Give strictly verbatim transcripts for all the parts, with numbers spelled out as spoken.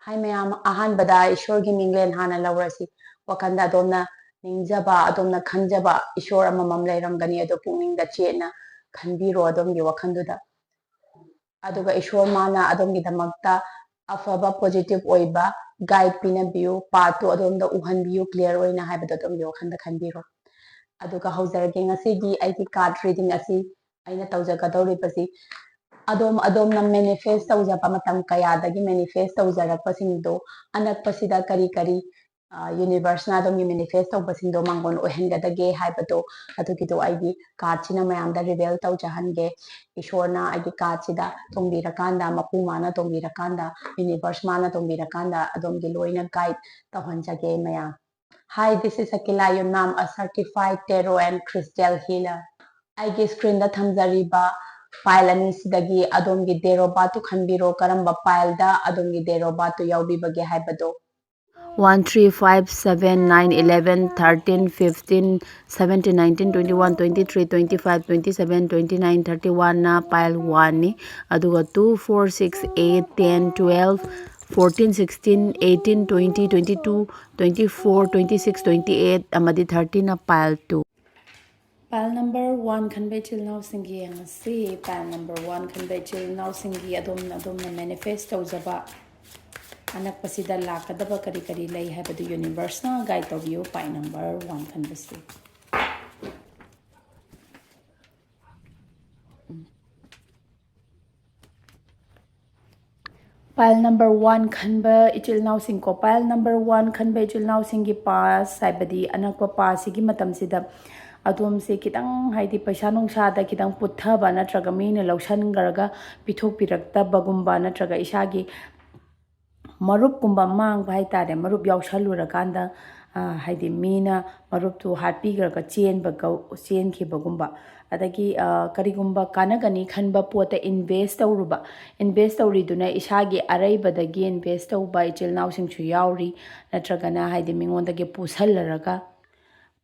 ꯍꯥꯏ ꯃꯌꯥꯝ, ꯑꯍꯥꯟꯕꯗ ꯏꯁꯣꯔꯒꯤ ꯃꯤꯡꯂꯦꯟ ꯍꯥꯟꯅ ꯂꯧꯔꯁꯤ꯫ ꯋꯥꯈꯜꯗ ꯑꯗꯣꯝꯅ ꯅꯤꯡꯖꯕ, ꯑꯗꯣꯝꯅ ꯈꯟꯖꯕ ꯏꯁꯣꯔ ꯑꯃꯃꯝ ꯂꯩꯔꯝꯒꯅꯤ, ꯑꯗꯨ ꯄꯨꯛꯅꯤꯡꯗ ꯆꯦꯠꯅ ꯈꯟꯕꯤꯔꯣ ꯑꯗꯣꯝꯒꯤ ꯋꯥꯈꯜꯗꯨꯗ꯫ ꯑꯗꯨꯒ ꯏꯁꯣꯔ ꯃꯥꯅ ꯑꯗꯣꯝꯒꯤꯗꯃꯛꯇ ꯑꯐꯕ positive ꯑꯣꯏꯕ guide ꯄꯤꯅꯕꯤꯌꯨ, path ꯇꯨ ꯑꯗꯣꯝꯗ ꯎꯍꯟꯕꯤꯌꯨ clear ꯑꯣꯏꯅ ꯍꯥꯏꯕꯗꯣ ꯑꯗꯣꯝꯒꯤ ꯋꯥꯈꯜꯗ ꯈꯟꯕꯤꯔꯣ꯫ ꯑꯗꯨꯒ ꯍꯧꯖꯔꯒꯦ, ꯉꯁꯤꯒꯤ ꯑꯩꯒꯤ card reading ꯑꯁꯤ ꯑꯩꯅ ꯇꯧꯖꯒꯗꯧꯔꯤꯕꯁꯤ ꯑꯗꯣꯝ ꯑꯗꯣꯝꯅ manifest ꯇꯧꯖꯕ ꯃꯇꯝ ꯀꯌꯥꯗꯒꯤ manifest ꯇꯧꯖꯔꯛꯄꯁꯤꯡꯗꯣ ꯑꯅꯛꯄꯁꯤꯗ ꯀꯔꯤ ꯀꯔꯤ universe ꯅ ꯑꯗꯣꯝꯒꯤ manifest ꯇꯧꯕꯁꯤꯡꯗꯣ ꯃꯥꯡꯒꯣꯟ ꯑꯣꯏꯍꯟꯒꯗꯒꯦ ꯍꯥꯏꯕꯗꯣ ꯑꯗꯨꯒꯤꯗꯣ ꯑꯩꯒꯤ card ꯁꯤꯅ ꯃꯌꯥꯝꯗ reveal ꯇꯧꯖꯍꯟꯒꯦ꯫ ꯏꯁꯣꯔꯅ ꯑꯩꯒꯤ card ꯁꯤꯗ ꯇꯣꯡꯕꯤꯔꯀꯥꯟꯗ, ꯃꯄꯨ ꯃꯥꯅ ꯇꯣꯡꯕꯤꯔꯀꯥꯟꯗ, universe ꯃꯥꯅ ꯇꯣꯡꯕꯤꯔꯀꯥꯟꯗ ꯑꯗꯣꯝꯒꯤ ꯂꯣꯏꯅ guide ꯇꯧꯍꯟꯖꯒꯦ ꯃꯌꯥꯝ꯫ Hi, this is Akila Yunam, a certified tarot and crystal healer. ꯑꯩꯒꯤ screen ꯗ ꯊꯝꯖꯔꯤꯕ pile ꯑꯅꯤꯁꯤꯗꯒꯤ ꯑꯗꯣꯝꯒꯤ date of birth ꯇꯨ ꯈꯟꯕꯤꯔꯣ, ꯀꯔꯝꯕ pile ꯗ ꯑꯗꯣꯝꯒꯤ date of birth ꯇꯨ ꯌꯥꯎꯕꯤꯕꯒꯦ ꯍꯥꯏꯕꯗꯣ꯫ One, three, five, seven, nine, eleven, thirteen, fifteen, seventeen, nineteen, twenty-one, twenty-three, twenty-five, twenty-seven, twenty-nine, thirty-one ꯅ pile one ꯅꯤ꯫ ꯑꯗꯨꯒ two, four, six, eight, ten, twelve, fourteen, sixteen, eighteen, twenty, twenty-two, twenty-four, twenty-six, twenty-eight ꯑꯃꯗꯤ thirty ꯅ pile two꯫ Pile number one ꯈꯟꯕ ꯏꯆꯤꯜ ꯏꯅꯥꯎꯁꯤꯡꯒꯤ ꯌꯦꯡꯉꯁꯤ꯫ Pile number one ꯈꯟꯕ ꯏꯆꯤꯜ ꯏꯅꯥꯎꯁꯤꯡꯒꯤ ꯑꯗꯣꯝꯅ ꯑꯗꯣꯝꯅ manifest ꯇꯧꯖꯕ ꯑꯅꯛꯄꯁꯤꯗ ꯂꯥꯛꯀꯗꯕ ꯀꯔꯤ ꯀꯔꯤ ꯂꯩ ꯍꯥꯏꯕꯗꯨ universe ꯅ guide ꯇꯧꯕꯤꯌꯨ꯫ Pile number one ꯈꯟꯕꯁꯤ꯫ Pile number one ꯈꯟꯕ ꯏꯆꯤꯜ ꯏꯅꯥꯎꯁꯤꯡꯀꯣ, pile number one ꯈꯟꯕ ꯏꯆꯤꯜ ꯏꯅꯥꯎꯁꯤꯡꯒꯤ path ꯍꯥꯏꯕꯗꯤ ꯑꯅꯛꯄ path ꯁꯤꯒꯤ ꯃꯇꯝꯁꯤꯗ ꯑꯗꯣꯝꯁꯦ ꯈꯤꯇꯪ, ꯍꯥꯏꯗꯤ ꯄꯩꯁꯥ ꯅꯨꯡꯁꯥꯗ ꯈꯤꯇꯪ ꯄꯨꯊꯕ ꯅꯠꯇ꯭ꯔꯒ ꯃꯤꯅ ꯂꯧꯁꯟꯈ꯭ꯔꯒ ꯄꯤꯊꯣꯛꯄꯤꯔꯛꯇꯕꯒꯨꯝꯕ ꯅꯠꯇ꯭ꯔꯒ ꯏꯁꯥꯒꯤ ꯃꯔꯨꯞꯀꯨꯝꯕ ꯃꯥꯡꯕ ꯍꯥꯏ ꯇꯥꯔꯦ, ꯃꯔꯨꯞ ꯌꯥꯎꯁꯜꯂꯨꯔꯀꯥꯟꯗ, ꯍꯥꯏꯗꯤ ꯃꯤꯅ ꯃꯔꯨꯞꯇꯨ ꯍꯥꯠꯄꯤꯈ꯭ꯔꯒ ꯆꯦꯟꯕ, ꯆꯦꯟꯈꯤꯕꯒꯨꯝꯕ, ꯑꯗꯒꯤ ꯀꯔꯤꯒꯨꯝꯕ ꯀꯥꯟꯅꯒꯅꯤ ꯈꯟꯕ ꯄꯣꯠꯇ invest ꯇꯧꯔꯨꯕ, invest ꯇꯧꯔꯤꯗꯨꯅ ꯏꯁꯥꯒꯤ ꯑꯔꯩꯕꯗꯒꯤ invest ꯇꯧꯕ ꯏꯆꯤꯜ ꯏꯅꯥꯎꯁꯤꯡꯁꯨ ꯌꯥꯎꯔꯤ, ꯅꯠꯇ꯭ꯔꯒꯅ ꯍꯥꯏꯗꯤ ꯃꯤꯉꯣꯟꯗꯒꯤ ꯄꯨꯁꯜꯂꯔꯒ꯫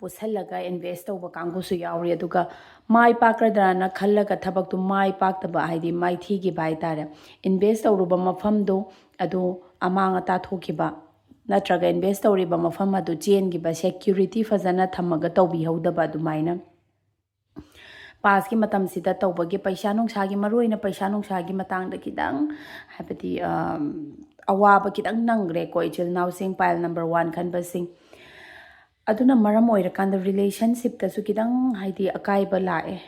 ꯄꯨꯁꯜꯂꯒ ꯏꯟꯚꯦꯁ ꯇꯧꯕ ꯀꯥꯡꯕꯨꯁꯨ ꯌꯥꯎꯔꯤ꯫ ꯑꯗꯨꯒ ꯃꯥꯏ ꯄꯥꯛꯀꯗ꯭ꯔꯥꯅ ꯈꯜꯂꯒ ꯊꯕꯛꯇꯨ ꯃꯥꯏ ꯄꯥꯛꯇꯕ, ꯍꯥꯏꯗꯤ ꯃꯥꯏꯊꯤꯈꯤꯕ ꯍꯥꯏꯇꯥꯔꯦ, ꯏꯟꯚꯦꯁ ꯇꯧꯔꯨꯕ ꯃꯐꯝꯗꯨ ꯑꯗꯨ ꯑꯃꯥꯡ ꯑꯇꯥ ꯊꯣꯛꯈꯤꯕ, ꯅꯠꯇ꯭ꯔꯒ ꯏꯟꯚꯦꯁ ꯇꯧꯔꯤꯕ ꯃꯐꯝ ꯑꯗꯨ ꯆꯦꯟꯈꯤꯕ, ꯁꯦꯀ꯭ꯌꯨꯔꯤꯇꯤ ꯐꯖꯅ ꯊꯝꯃꯒ ꯇꯧꯕꯤꯍꯧꯗꯕ, ꯑꯗꯨꯃꯥꯏꯅ ꯄꯥꯁꯀꯤ ꯃꯇꯝꯁꯤꯗ ꯇꯧꯕꯒꯤ ꯄꯩꯁꯥ ꯅꯨꯡꯁꯥꯒꯤ, ꯃꯔꯨꯑꯣꯏꯅ ꯄꯩꯁꯥ ꯅꯨꯡꯁꯥꯒꯤ ꯃꯇꯥꯡꯗ ꯈꯤꯇꯪ, ꯍꯥꯏꯕꯗꯤ ꯑꯋꯥꯕ ꯈꯤꯇꯪ ꯅꯪꯈ꯭ꯔꯦꯀꯣ ꯏꯆꯤꯜ ꯏꯅꯥꯎꯁꯤꯡ, ꯄꯥꯏꯜ ꯅꯝꯕꯔ ꯋꯥꯟ ꯈꯟꯕꯁꯤꯡ꯫ ꯑꯗꯨꯅ ꯃꯔꯝ ꯑꯣꯏꯔꯀꯥꯟꯗ ꯔꯤꯂꯦꯁꯟꯁꯤꯞꯇꯁꯨ ꯈꯤꯇꯪ, ꯍꯥꯏꯗꯤ, ꯑꯀꯥꯏꯕ ꯂꯥꯛꯑꯦ꯫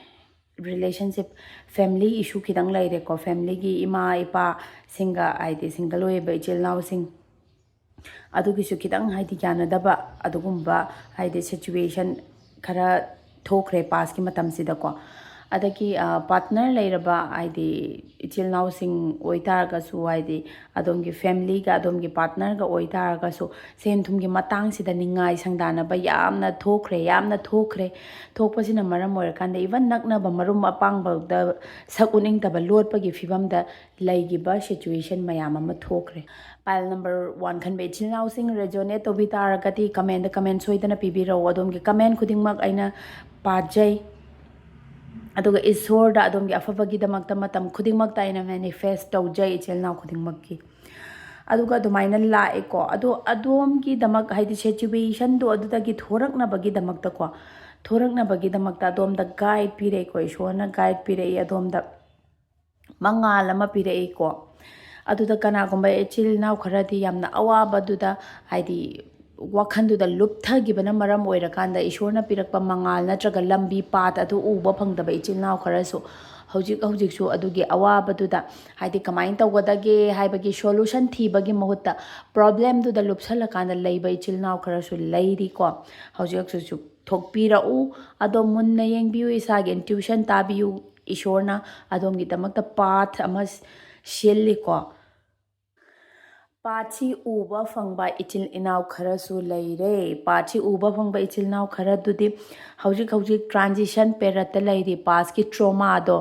ꯔꯤꯂꯦꯁꯟꯁꯤꯞ, ꯐꯦꯃꯤꯂꯤ ꯏꯁꯨ ꯈꯤꯇꯪ ꯂꯩꯔꯦꯀꯣ, ꯐꯦꯃꯤꯂꯤꯒꯤ ꯏꯃꯥ ꯏꯄꯥꯁꯤꯡꯒ, ꯍꯥꯏꯗꯤ ꯁꯤꯡꯒꯜ ꯑꯣꯏꯕ ꯏꯆꯤꯜ ꯏꯅꯥꯎꯁꯤꯡ ꯑꯗꯨꯒꯤꯁꯨ ꯈꯤꯇꯪ, ꯍꯥꯏꯗꯤ, ꯌꯥꯅꯗꯕ ꯑꯗꯨꯒꯨꯝꯕ, ꯍꯥꯏꯗꯤ, ꯁꯤꯆꯨꯋꯦꯁꯟ ꯈꯔ ꯊꯣꯛꯈ꯭ꯔꯦ ꯄꯥꯁꯀꯤ ꯃꯇꯝꯁꯤꯗꯀꯣ꯫ ꯑꯗꯒꯤ ꯄꯥꯔꯠꯅꯔ ꯂꯩꯔꯕ, ꯍꯥꯏꯗꯤ ꯏꯆꯤꯜ ꯏꯅꯥꯎꯁꯤꯡ ꯑꯣꯏꯇꯥꯔꯒꯁꯨ, ꯍꯥꯏꯗꯤ ꯑꯗꯣꯝꯒꯤ ꯐꯦꯃꯤꯂꯤꯒ ꯑꯗꯣꯝꯒꯤ ꯄꯥꯔꯠꯅꯔꯒ ꯑꯣꯏꯇꯥꯔꯒꯁꯨ, ꯁꯦꯟ ꯊꯨꯝꯒꯤ ꯃꯇꯥꯡꯁꯤꯗ ꯅꯤꯡꯉꯥꯏ ꯁꯪꯗꯥꯅꯕ ꯌꯥꯝꯅ ꯊꯣꯛꯈ꯭ꯔꯦ, ꯌꯥꯝꯅ ꯊꯣꯛꯈ꯭ꯔꯦ꯫ ꯊꯣꯛꯄꯁꯤꯅ ꯃꯔꯝ ꯑꯣꯏꯔꯀꯥꯟꯗ ꯏꯚꯟ ꯅꯛꯅꯕ ꯃꯔꯨꯞ ꯃꯄꯥꯡꯐꯥꯎꯗ ꯁꯛ ꯎꯅꯤꯡꯗꯕ, ꯂꯣꯠꯄꯒꯤ ꯐꯤꯕꯝꯗ ꯂꯩꯈꯤꯕ ꯁꯤꯆꯨꯋꯦꯁꯟ ꯃꯌꯥꯝ ꯑꯃ ꯊꯣꯛꯈ꯭ꯔꯦ꯫ ꯄꯥꯏꯜ ꯅꯝꯕꯔ ꯋꯥꯟ ꯈꯟꯕ ꯏꯆꯤꯜ ꯏꯅꯥꯎꯁꯤꯡ, ꯔꯦꯖꯣꯅꯦꯠ ꯇꯧꯕꯤ ꯇꯥꯔꯒꯗꯤ ꯀꯃꯦꯟꯗ ꯀꯃꯦꯟ ꯁꯣꯏꯗꯅ ꯄꯤꯕꯤꯔꯛꯎ꯫ ꯑꯗꯣꯝꯒꯤ ꯀꯃꯦꯟ ꯈꯨꯗꯤꯡꯃꯛ ꯑꯩꯅ ꯄꯥꯖꯩ, ꯑꯗꯨꯒ ꯏꯁꯣꯔꯗ ꯑꯗꯣꯝꯒꯤ ꯑꯐꯕꯒꯤꯗꯃꯛꯇ ꯃꯇꯝ ꯈꯨꯗꯤꯡꯃꯛꯇ ꯑꯩꯅ ꯃꯦꯅꯤꯐꯦꯁ ꯇꯧꯖꯩ ꯏꯆꯤꯜ ꯏꯅꯥꯎ ꯈꯨꯗꯤꯡꯃꯛꯀꯤ꯫ ꯑꯗꯨꯒ ꯑꯗꯨꯃꯥꯏꯅ ꯂꯥꯛꯑꯦꯀꯣ꯫ ꯑꯗꯣ ꯑꯗꯣꯝꯒꯤꯗꯃꯛ, ꯍꯥꯏꯗꯤ ꯁꯤꯆꯨꯋꯦꯁꯟꯗꯣ ꯑꯗꯨꯗꯒꯤ ꯊꯣꯔꯛꯅꯕꯒꯤꯗꯃꯛꯇꯀꯣ, ꯊꯣꯔꯛꯅꯕꯒꯤꯗꯃꯛꯇ ꯑꯗꯣꯝꯗ ꯒꯥꯏꯗ ꯄꯤꯔꯛꯏꯀꯣ, ꯏꯁꯣꯔꯅ ꯒꯥꯏꯗ ꯄꯤꯔꯛꯏ ꯑꯗꯣꯝꯗ꯫ ꯃꯉꯥꯜ ꯑꯃ ꯄꯤꯔꯛꯏꯀꯣ꯫ ꯑꯗꯨꯗ ꯀꯅꯥꯒꯨꯝꯕ ꯏꯆꯤꯜ ꯏꯅꯥꯎ ꯈꯔꯗꯤ ꯌꯥꯝꯅ ꯑꯋꯥꯕꯗꯨꯗ, ꯍꯥꯏꯗꯤ ꯋꯥꯈꯜꯗꯨꯗ ꯂꯨꯞꯊꯈꯤꯕꯅ ꯃꯔꯝ ꯑꯣꯏꯔꯀꯥꯟꯗ ꯏꯁꯣꯔꯅ ꯄꯤꯔꯛꯄ ꯃꯉꯥꯜ ꯅꯠꯇ꯭ꯔꯒ ꯂꯝꯕꯤ ꯄꯥꯠ ꯑꯗꯨ ꯎꯕ ꯐꯪꯗꯕ ꯏꯆꯤꯜ ꯏꯅꯥꯎ ꯈꯔꯁꯨ ꯍꯧꯖꯤꯛ ꯍꯧꯖꯤꯛꯁꯨ ꯑꯗꯨꯒꯤ ꯑꯋꯥꯕꯗꯨꯗ, ꯍꯥꯏꯗꯤ ꯀꯃꯥꯏꯅ ꯇꯧꯒꯗꯒꯦ ꯍꯥꯏꯕꯒꯤ ꯁꯣꯂꯨꯁꯟ ꯊꯤꯕꯒꯤ ꯃꯍꯨꯠꯇ ꯄ꯭ꯔꯣꯕ꯭ꯂꯦꯝꯗꯨꯗ ꯂꯨꯞꯁꯜꯂꯀꯥꯟꯗ ꯂꯩꯕ ꯏꯆꯤꯜ ꯏꯅꯥꯎ ꯈꯔꯁꯨ ꯂꯩꯔꯤꯀꯣ꯫ ꯍꯧꯖꯤꯛ ꯍꯧꯖꯤꯛꯁꯨ ꯊꯣꯛꯄꯤꯔꯛꯎ꯫ ꯑꯗꯣ ꯃꯨꯟꯅ ꯌꯦꯡꯕꯤꯌꯨ, ꯏꯁꯥꯒꯤ ꯏꯟꯇ꯭ꯌꯨꯁꯟ ꯇꯥꯕꯤꯌꯨ꯫ ꯏꯁꯣꯔꯅ ꯑꯗꯣꯝꯒꯤꯗꯃꯛꯇ ꯄꯥꯊ ꯑꯃ ꯁꯤꯜꯂꯤꯀꯣ꯫ ꯄꯥꯠꯁꯤ ꯎꯕ ꯐꯪꯕ ꯏꯆꯤꯜ ꯏꯅꯥꯎ ꯈꯔꯁꯨ ꯂꯩꯔꯦ꯫ ꯄꯥꯠꯁꯤ ꯎꯕ ꯐꯪꯕ ꯏꯆꯤꯜ ꯏꯅꯥꯎ ꯈꯔꯗꯨꯗꯤ ꯍꯧꯖꯤꯛ ꯍꯧꯖꯤꯛ transition periodꯇ ꯂꯩꯔꯤ꯫ Pastꯀꯤ traumaꯗꯣ,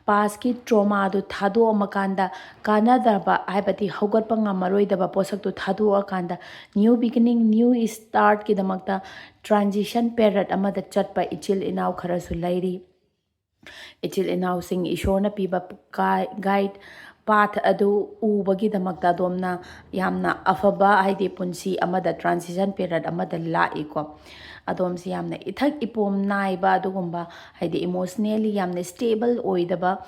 pastꯀꯤ traumaꯗꯣ ꯊꯥꯗꯣꯛꯑꯝꯃꯀꯥꯟꯗ, ꯀꯥꯟꯅꯗꯕ, ꯍꯥꯏꯕꯗꯤ ꯍꯧꯒꯠꯄ ꯉꯝꯃꯔꯣꯏꯗꯕ ꯄꯣꯠꯁꯛꯇꯣ ꯊꯥꯗꯣꯛꯑꯀꯥꯟꯗ, new beginning, new startꯀꯤꯗꯃꯛꯇ transition period ꯑꯃꯗ ꯆꯠꯄ ꯏꯆꯤꯜ ꯏꯅꯥꯎ ꯈꯔꯁꯨ ꯂꯩꯔꯤ꯫ ꯏꯆꯤꯜ ꯏꯅꯥꯎꯁꯤꯡ, ꯏꯁꯣꯔꯅ ꯄꯤꯕ ꯀꯥꯏ-, guide path ꯑꯗꯨ ꯎꯕꯒꯤꯗꯃꯛꯇ ꯑꯗꯣꯝꯅ ꯌꯥꯝꯅ ꯑꯐꯕ, ꯍꯥꯏꯗꯤ ꯄꯨꯟꯁꯤ ꯑꯃꯗ, transition period ꯑꯃꯗ ꯂꯥꯛꯏꯀꯣ꯫ ꯑꯗꯣꯝꯁꯤ ꯌꯥꯝꯅ ꯏꯊꯛ ꯏꯄꯣꯝ ꯅꯥꯏꯕ ꯑꯗꯨꯒꯨꯝꯕ, ꯍꯥꯏꯗꯤ emotionally ꯌꯥꯝꯅ stable ꯑꯣꯏꯗꯕ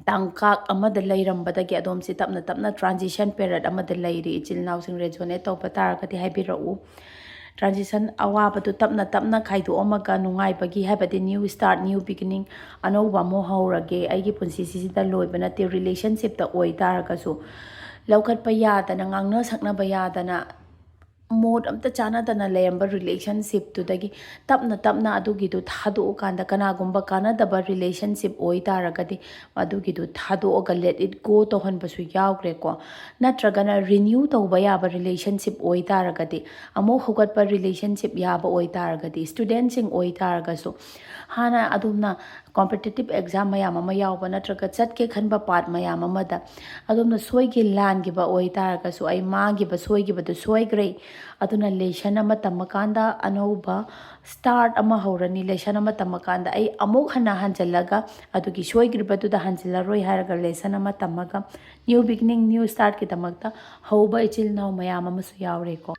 ꯇꯥꯡꯀꯛ ꯑꯃꯗ ꯂꯩꯔꯝꯕꯗꯒꯤ ꯑꯗꯣꯝꯁꯤ ꯇꯞꯅ ꯇꯞꯅ transition period ꯑꯃꯗ ꯂꯩꯔꯤ꯫ ꯏꯆꯤꯜ ꯏꯅꯥꯎꯁꯤꯡ, resonate ꯇꯧꯕ ꯇꯥꯔꯒꯗꯤ ꯍꯥꯏꯕꯤꯔꯛꯎ꯫ Transition ꯑꯋꯥꯕꯗꯨ ꯇꯞꯅ ꯇꯞꯅ ꯈꯥꯏꯗꯣꯛꯑꯝꯃꯒ, ꯅꯨꯡꯉꯥꯏꯕꯒꯤ, ꯍꯥꯏꯕꯗꯤ new start, new beginning, ꯑꯅꯧꯕ ꯑꯃꯨꯛ ꯍꯧꯔꯒꯦ, ꯑꯩꯒꯤ ꯄꯨꯟꯁꯤꯁꯤꯗ ꯂꯣꯏꯕ ꯅꯠꯇꯦ, relationshipꯇ ꯑꯣꯏ ꯇꯥꯔꯒꯁꯨ, ꯂꯧꯈꯠꯄ ꯌꯥꯗꯅ, ꯉꯥꯡꯅ ꯁꯛꯅꯕ ꯌꯥꯗꯅ, mood ꯑꯝꯇ ꯆꯥꯟꯅꯗꯅ ꯂꯩꯔꯝꯕ relationshipꯇꯨꯗꯒꯤ ꯇꯞꯅ ꯇꯞꯅ ꯑꯗꯨꯒꯤꯗꯨ ꯊꯥꯗꯣꯛꯑꯀꯥꯟꯗ, ꯀꯅꯥꯒꯨꯝꯕ ꯀꯥꯟꯅꯗꯕ relationship ꯑꯣꯏ ꯇꯥꯔꯒꯗꯤ, ꯑꯗꯨꯒꯤꯗꯨ ꯊꯥꯗꯣꯛꯑꯒ let it go ꯇꯧꯍꯟꯕꯁꯨ ꯌꯥꯎꯈ꯭ꯔꯦꯀꯣ꯫ ꯅꯠꯇ꯭ꯔꯒꯅ renew ꯇꯧꯕ ꯌꯥꯕ relationship ꯑꯣꯏ ꯇꯥꯔꯒꯗꯤ, ꯑꯃꯨꯛ ꯍꯧꯒꯠꯄ relationship ꯌꯥꯕ ꯑꯣꯏ ꯇꯥꯔꯒꯗꯤ, studentꯁꯤꯡ ꯑꯣꯏ ꯇꯥꯔꯒꯁꯨ, ꯍꯥꯟꯅ ꯑꯗꯣꯝꯅ competitive exam ꯃꯌꯥꯝ ꯑꯃ ꯌꯥꯎꯕ ꯅꯠꯇ꯭ꯔꯒ ꯆꯠꯀꯦ ꯈꯟꯕ path ꯃꯌꯥꯝ ꯑꯃꯗ ꯑꯗꯣꯝꯅ ꯁꯣꯏꯈꯤ ꯂꯥꯟꯈꯤꯕ ꯑꯣꯏ ꯇꯥꯔꯒꯁꯨ, ꯑꯩ ꯃꯥꯡꯈꯤꯕ ꯁꯣꯏꯈꯤꯕꯗꯨ ꯁꯣꯏꯈ꯭ꯔꯦ, ꯑꯗꯨꯅ lesson ꯑꯃ ꯇꯝꯃꯀꯥꯟꯗ ꯑꯅꯧꯕ start ꯑꯃ ꯍꯧꯔꯅꯤ꯫ Lesson ꯑꯃ ꯇꯝꯃꯀꯥꯟꯗ ꯑꯩ ꯑꯃꯨꯛ ꯍꯟꯅ ꯍꯟꯖꯤꯜꯂꯒ ꯑꯗꯨꯒꯤ ꯁꯣꯏꯈ꯭ꯔꯤꯕꯗꯨꯗ ꯍꯟꯖꯤꯜꯂꯔꯣꯏ ꯍꯥꯏꯔꯒ lesson ꯑꯃ ꯇꯝꯃꯒ new beginning, new startꯀꯤꯗꯃꯛꯇ ꯍꯧꯕ ꯏꯆꯤꯜ ꯏꯅꯥꯎ ꯃꯌꯥꯝ ꯑꯃꯁꯨ ꯌꯥꯎꯔꯦꯀꯣ꯫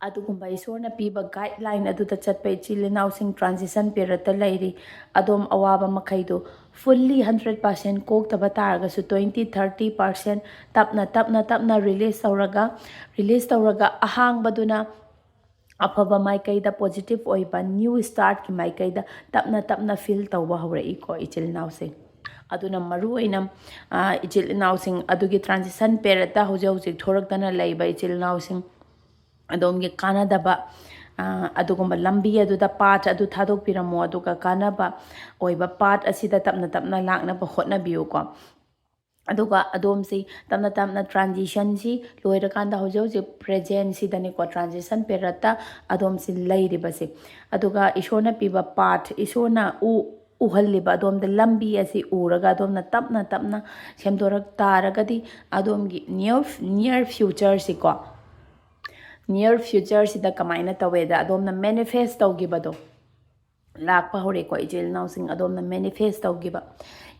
ꯑꯗꯨꯒꯨꯝꯕ ꯏꯁꯣꯔꯅ ꯄꯤꯕ guideline ꯑꯗꯨꯗ ꯆꯠꯄ ꯏꯆꯤꯜ ꯏꯅꯥꯎꯁꯤꯡ transition periodꯇ ꯂꯩꯔꯤ꯫ ꯑꯗꯣꯝ ꯑꯋꯥꯕ ꯃꯈꯩꯗꯨ fully hundred percent ꯀꯣꯛꯇꯕ ꯇꯥꯔꯒꯁꯨ twenty, thirty percent ꯇꯞꯅ, ꯇꯞꯅ, ꯇꯞꯅ release ꯇꯧꯔꯒ, release ꯇꯧꯔꯒ ꯑꯍꯥꯡꯕꯗꯨꯅ ꯑꯐꯕ ꯃꯥꯏꯀꯩꯗ, positive ꯑꯣꯏꯕ new startꯀꯤ ꯃꯥꯏꯀꯩꯗ ꯇꯞꯅ, ꯇꯞꯅ feel ꯇꯧꯕ ꯍꯧꯔꯛꯏꯀꯣ, ꯏꯆꯤꯜ ꯏꯅꯥꯎꯁꯤꯡ꯫ ꯑꯗꯨꯅ ꯃꯔꯨ ꯑꯣꯏꯅ, ꯑ, ꯏꯆꯤꯜ ꯏꯅꯥꯎꯁꯤꯡ ꯑꯗꯨꯒꯤ transition periodꯇ ꯍꯧꯖꯤꯛ ꯍꯧꯖꯤꯛ ꯊꯣꯔꯛꯇꯅ ꯂꯩꯕ ꯏꯆꯤꯜ ꯏꯅꯥꯎꯁꯤꯡ, ꯑꯗꯣꯝꯒꯤ ꯀꯥꯟꯅꯗꯕ, ꯑ, ꯑꯗꯨꯒꯨꯝꯕ ꯂꯝꯕꯤ ꯑꯗꯨꯗ path ꯑꯗꯨ ꯊꯥꯗꯣꯛꯄꯤꯔꯝꯃꯣ, ꯑꯗꯨꯒ ꯀꯥꯟꯅꯕ ꯑꯣꯏꯕ path ꯑꯁꯤꯗ ꯇꯞꯅ ꯇꯞꯅ ꯂꯥꯛꯅꯕ ꯍꯣꯠꯅꯕꯤꯌꯨꯀꯣ꯫ ꯑꯗꯨꯒ ꯑꯗꯣꯝꯁꯤ ꯇꯞꯅ ꯇꯞꯅ ꯇ꯭ꯔꯥꯟꯖꯤꯁꯟꯁꯤ ꯂꯣꯏꯔꯀꯥꯟꯗ ꯍꯧꯖꯤꯛ ꯍꯧꯖꯤꯛ ꯄ꯭ꯔꯦꯖꯦꯟꯁꯤꯗꯅꯤꯀꯣ, ꯇ꯭ꯔꯥꯟꯖꯤꯁꯟ ꯄꯦꯔꯠꯇ ꯑꯗꯣꯝꯁꯤ ꯂꯩꯔꯤꯕꯁꯦ꯫ ꯑꯗꯨꯒ ꯏꯁꯣꯔꯅ ꯄꯤꯕ ꯄꯥꯊ, ꯏꯁꯣꯔꯅ ꯎ ꯎꯍꯜꯂꯤꯕ ꯑꯗꯣꯝꯗ ꯂꯝꯕꯤ ꯑꯁꯤ ꯎꯔꯒ ꯑꯗꯣꯝꯅ ꯇꯞꯅ ꯇꯞꯅ ꯁꯦꯝꯗꯣꯔꯛ ꯇꯥꯔꯒꯗꯤ ꯑꯗꯣꯝꯒꯤ ꯅꯤꯌꯔ ꯅꯤꯌꯔ ꯐ꯭ꯌꯨꯆꯔꯁꯤꯀꯣ, ꯅꯤꯌꯔ ꯐ꯭ꯌꯨꯆꯔꯁꯤꯗ ꯀꯃꯥꯏꯅ ꯇꯧꯋꯦꯗ, ꯑꯗꯣꯝꯅ ꯃꯦꯅꯤꯐꯦꯁ ꯇꯧꯈꯤꯕꯗꯣ ꯂꯥꯛꯄ ꯍꯧꯔꯦꯀꯣ꯫ ꯏꯆꯤꯜ ꯏꯅꯥꯎꯁꯤꯡ, ꯑꯗꯣꯝꯅ ꯃꯦꯅꯤꯐꯦꯁ ꯇꯧꯈꯤꯕ,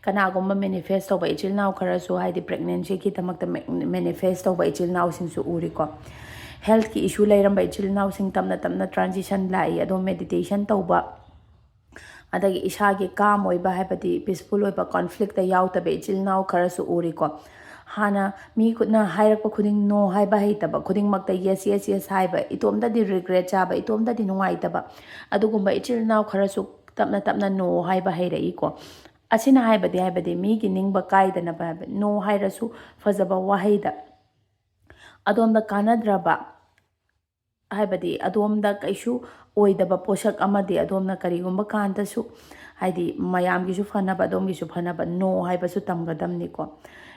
ꯀꯅꯥꯒꯨꯝꯕ ꯃꯦꯅꯤꯐꯦꯁ ꯇꯧꯕ ꯏꯆꯤꯜ ꯏꯅꯥꯎ ꯈꯔꯁꯨ, ꯍꯥꯏꯗꯤ ꯄ꯭ꯔꯦꯒꯅꯦꯟꯁꯤꯒꯤꯗꯃꯛꯇ ꯃꯦꯅꯤꯐꯦꯁ ꯇꯧꯕ ꯏꯆꯤꯜ ꯏꯅꯥꯎꯁꯤꯡꯁꯨ ꯎꯔꯤꯀꯣ꯫ ꯍꯦꯜꯠꯀꯤ ꯏꯁꯨ ꯂꯩꯔꯝꯕ ꯏꯆꯤꯜ ꯏꯅꯥꯎꯁꯤꯡ ꯇꯞꯅ ꯇꯞꯅ ꯇ꯭ꯔꯥꯟꯖꯤꯁꯟ ꯂꯥꯛꯏ꯫ ꯑꯗꯣꯝ ꯃꯦꯗꯤꯇꯦꯁꯟ ꯇꯧꯕ, ꯑꯗꯒꯤ ꯏꯁꯥꯒꯤ ꯀꯥꯝ ꯑꯣꯏꯕ, ꯍꯥꯏꯕꯗꯤ ꯄꯤꯁꯐꯨꯜ ꯑꯣꯏꯕ, ꯀꯣꯟꯐ꯭ꯂꯤꯛꯇ ꯌꯥꯎꯗꯕ ꯏꯆꯤꯜ ꯏꯅꯥꯎ ꯈꯔꯁꯨ ꯎꯔꯤꯀꯣ꯫ ꯍꯥꯟꯅ ꯃꯤ ꯈꯨꯠꯅ ꯍꯥꯏꯔꯛꯄ ꯈꯨꯗꯤꯡ ꯅꯣ ꯍꯥꯏꯕ ꯍꯩꯇꯕ, ꯈꯨꯗꯤꯡꯃꯛꯇ ꯌꯦꯁ ꯌꯦꯁ ꯌꯦꯁ ꯍꯥꯏꯕ, ꯏꯇꯣꯝꯇꯗꯤ ꯔꯤꯒ꯭ꯔꯦꯠ ꯆꯥꯕ, ꯏꯇꯣꯝꯇꯗꯤ ꯅꯨꯡꯉꯥꯏꯇꯕ, ꯑꯗꯨꯒꯨꯝꯕ ꯏꯆꯤꯜ ꯏꯅꯥꯎ ꯈꯔꯁꯨ ꯇꯞꯅ ꯇꯞꯅ ꯅꯣ ꯍꯥꯏꯕ ꯍꯩꯔꯛꯏꯀꯣ꯫ ꯑꯁꯤꯅ ꯍꯥꯏꯕꯗꯤ, ꯍꯥꯏꯕꯗꯤ ꯃꯤꯒꯤ ꯅꯤꯡꯕ ꯀꯥꯏꯗꯅꯕ ꯍꯥꯏꯕ, ꯅꯣ ꯍꯥꯏꯔꯁꯨ ꯐꯖꯕ ꯋꯥꯍꯩꯗ ꯑꯗꯣꯝꯗ ꯀꯥꯟꯅꯗ꯭ꯔꯕ, ꯍꯥꯏꯕꯗꯤ ꯑꯗꯣꯝꯗ ꯀꯩꯁꯨ ꯑꯣꯏꯗꯕ ꯄꯣꯠꯁꯛ ꯑꯃꯗꯤ ꯑꯗꯣꯝꯅ ꯀꯔꯤꯒꯨꯝꯕ ꯀꯥꯟꯗꯁꯨ, ꯍꯥꯏꯗꯤ ꯃꯌꯥꯝꯒꯤꯁꯨ ꯐꯅꯕ, ꯑꯗꯣꯝꯒꯤꯁꯨ ꯐꯅꯕ ꯅꯣ ꯍꯥꯏꯕꯁꯨ ꯇꯝꯒꯗꯕꯅꯤꯀꯣ꯫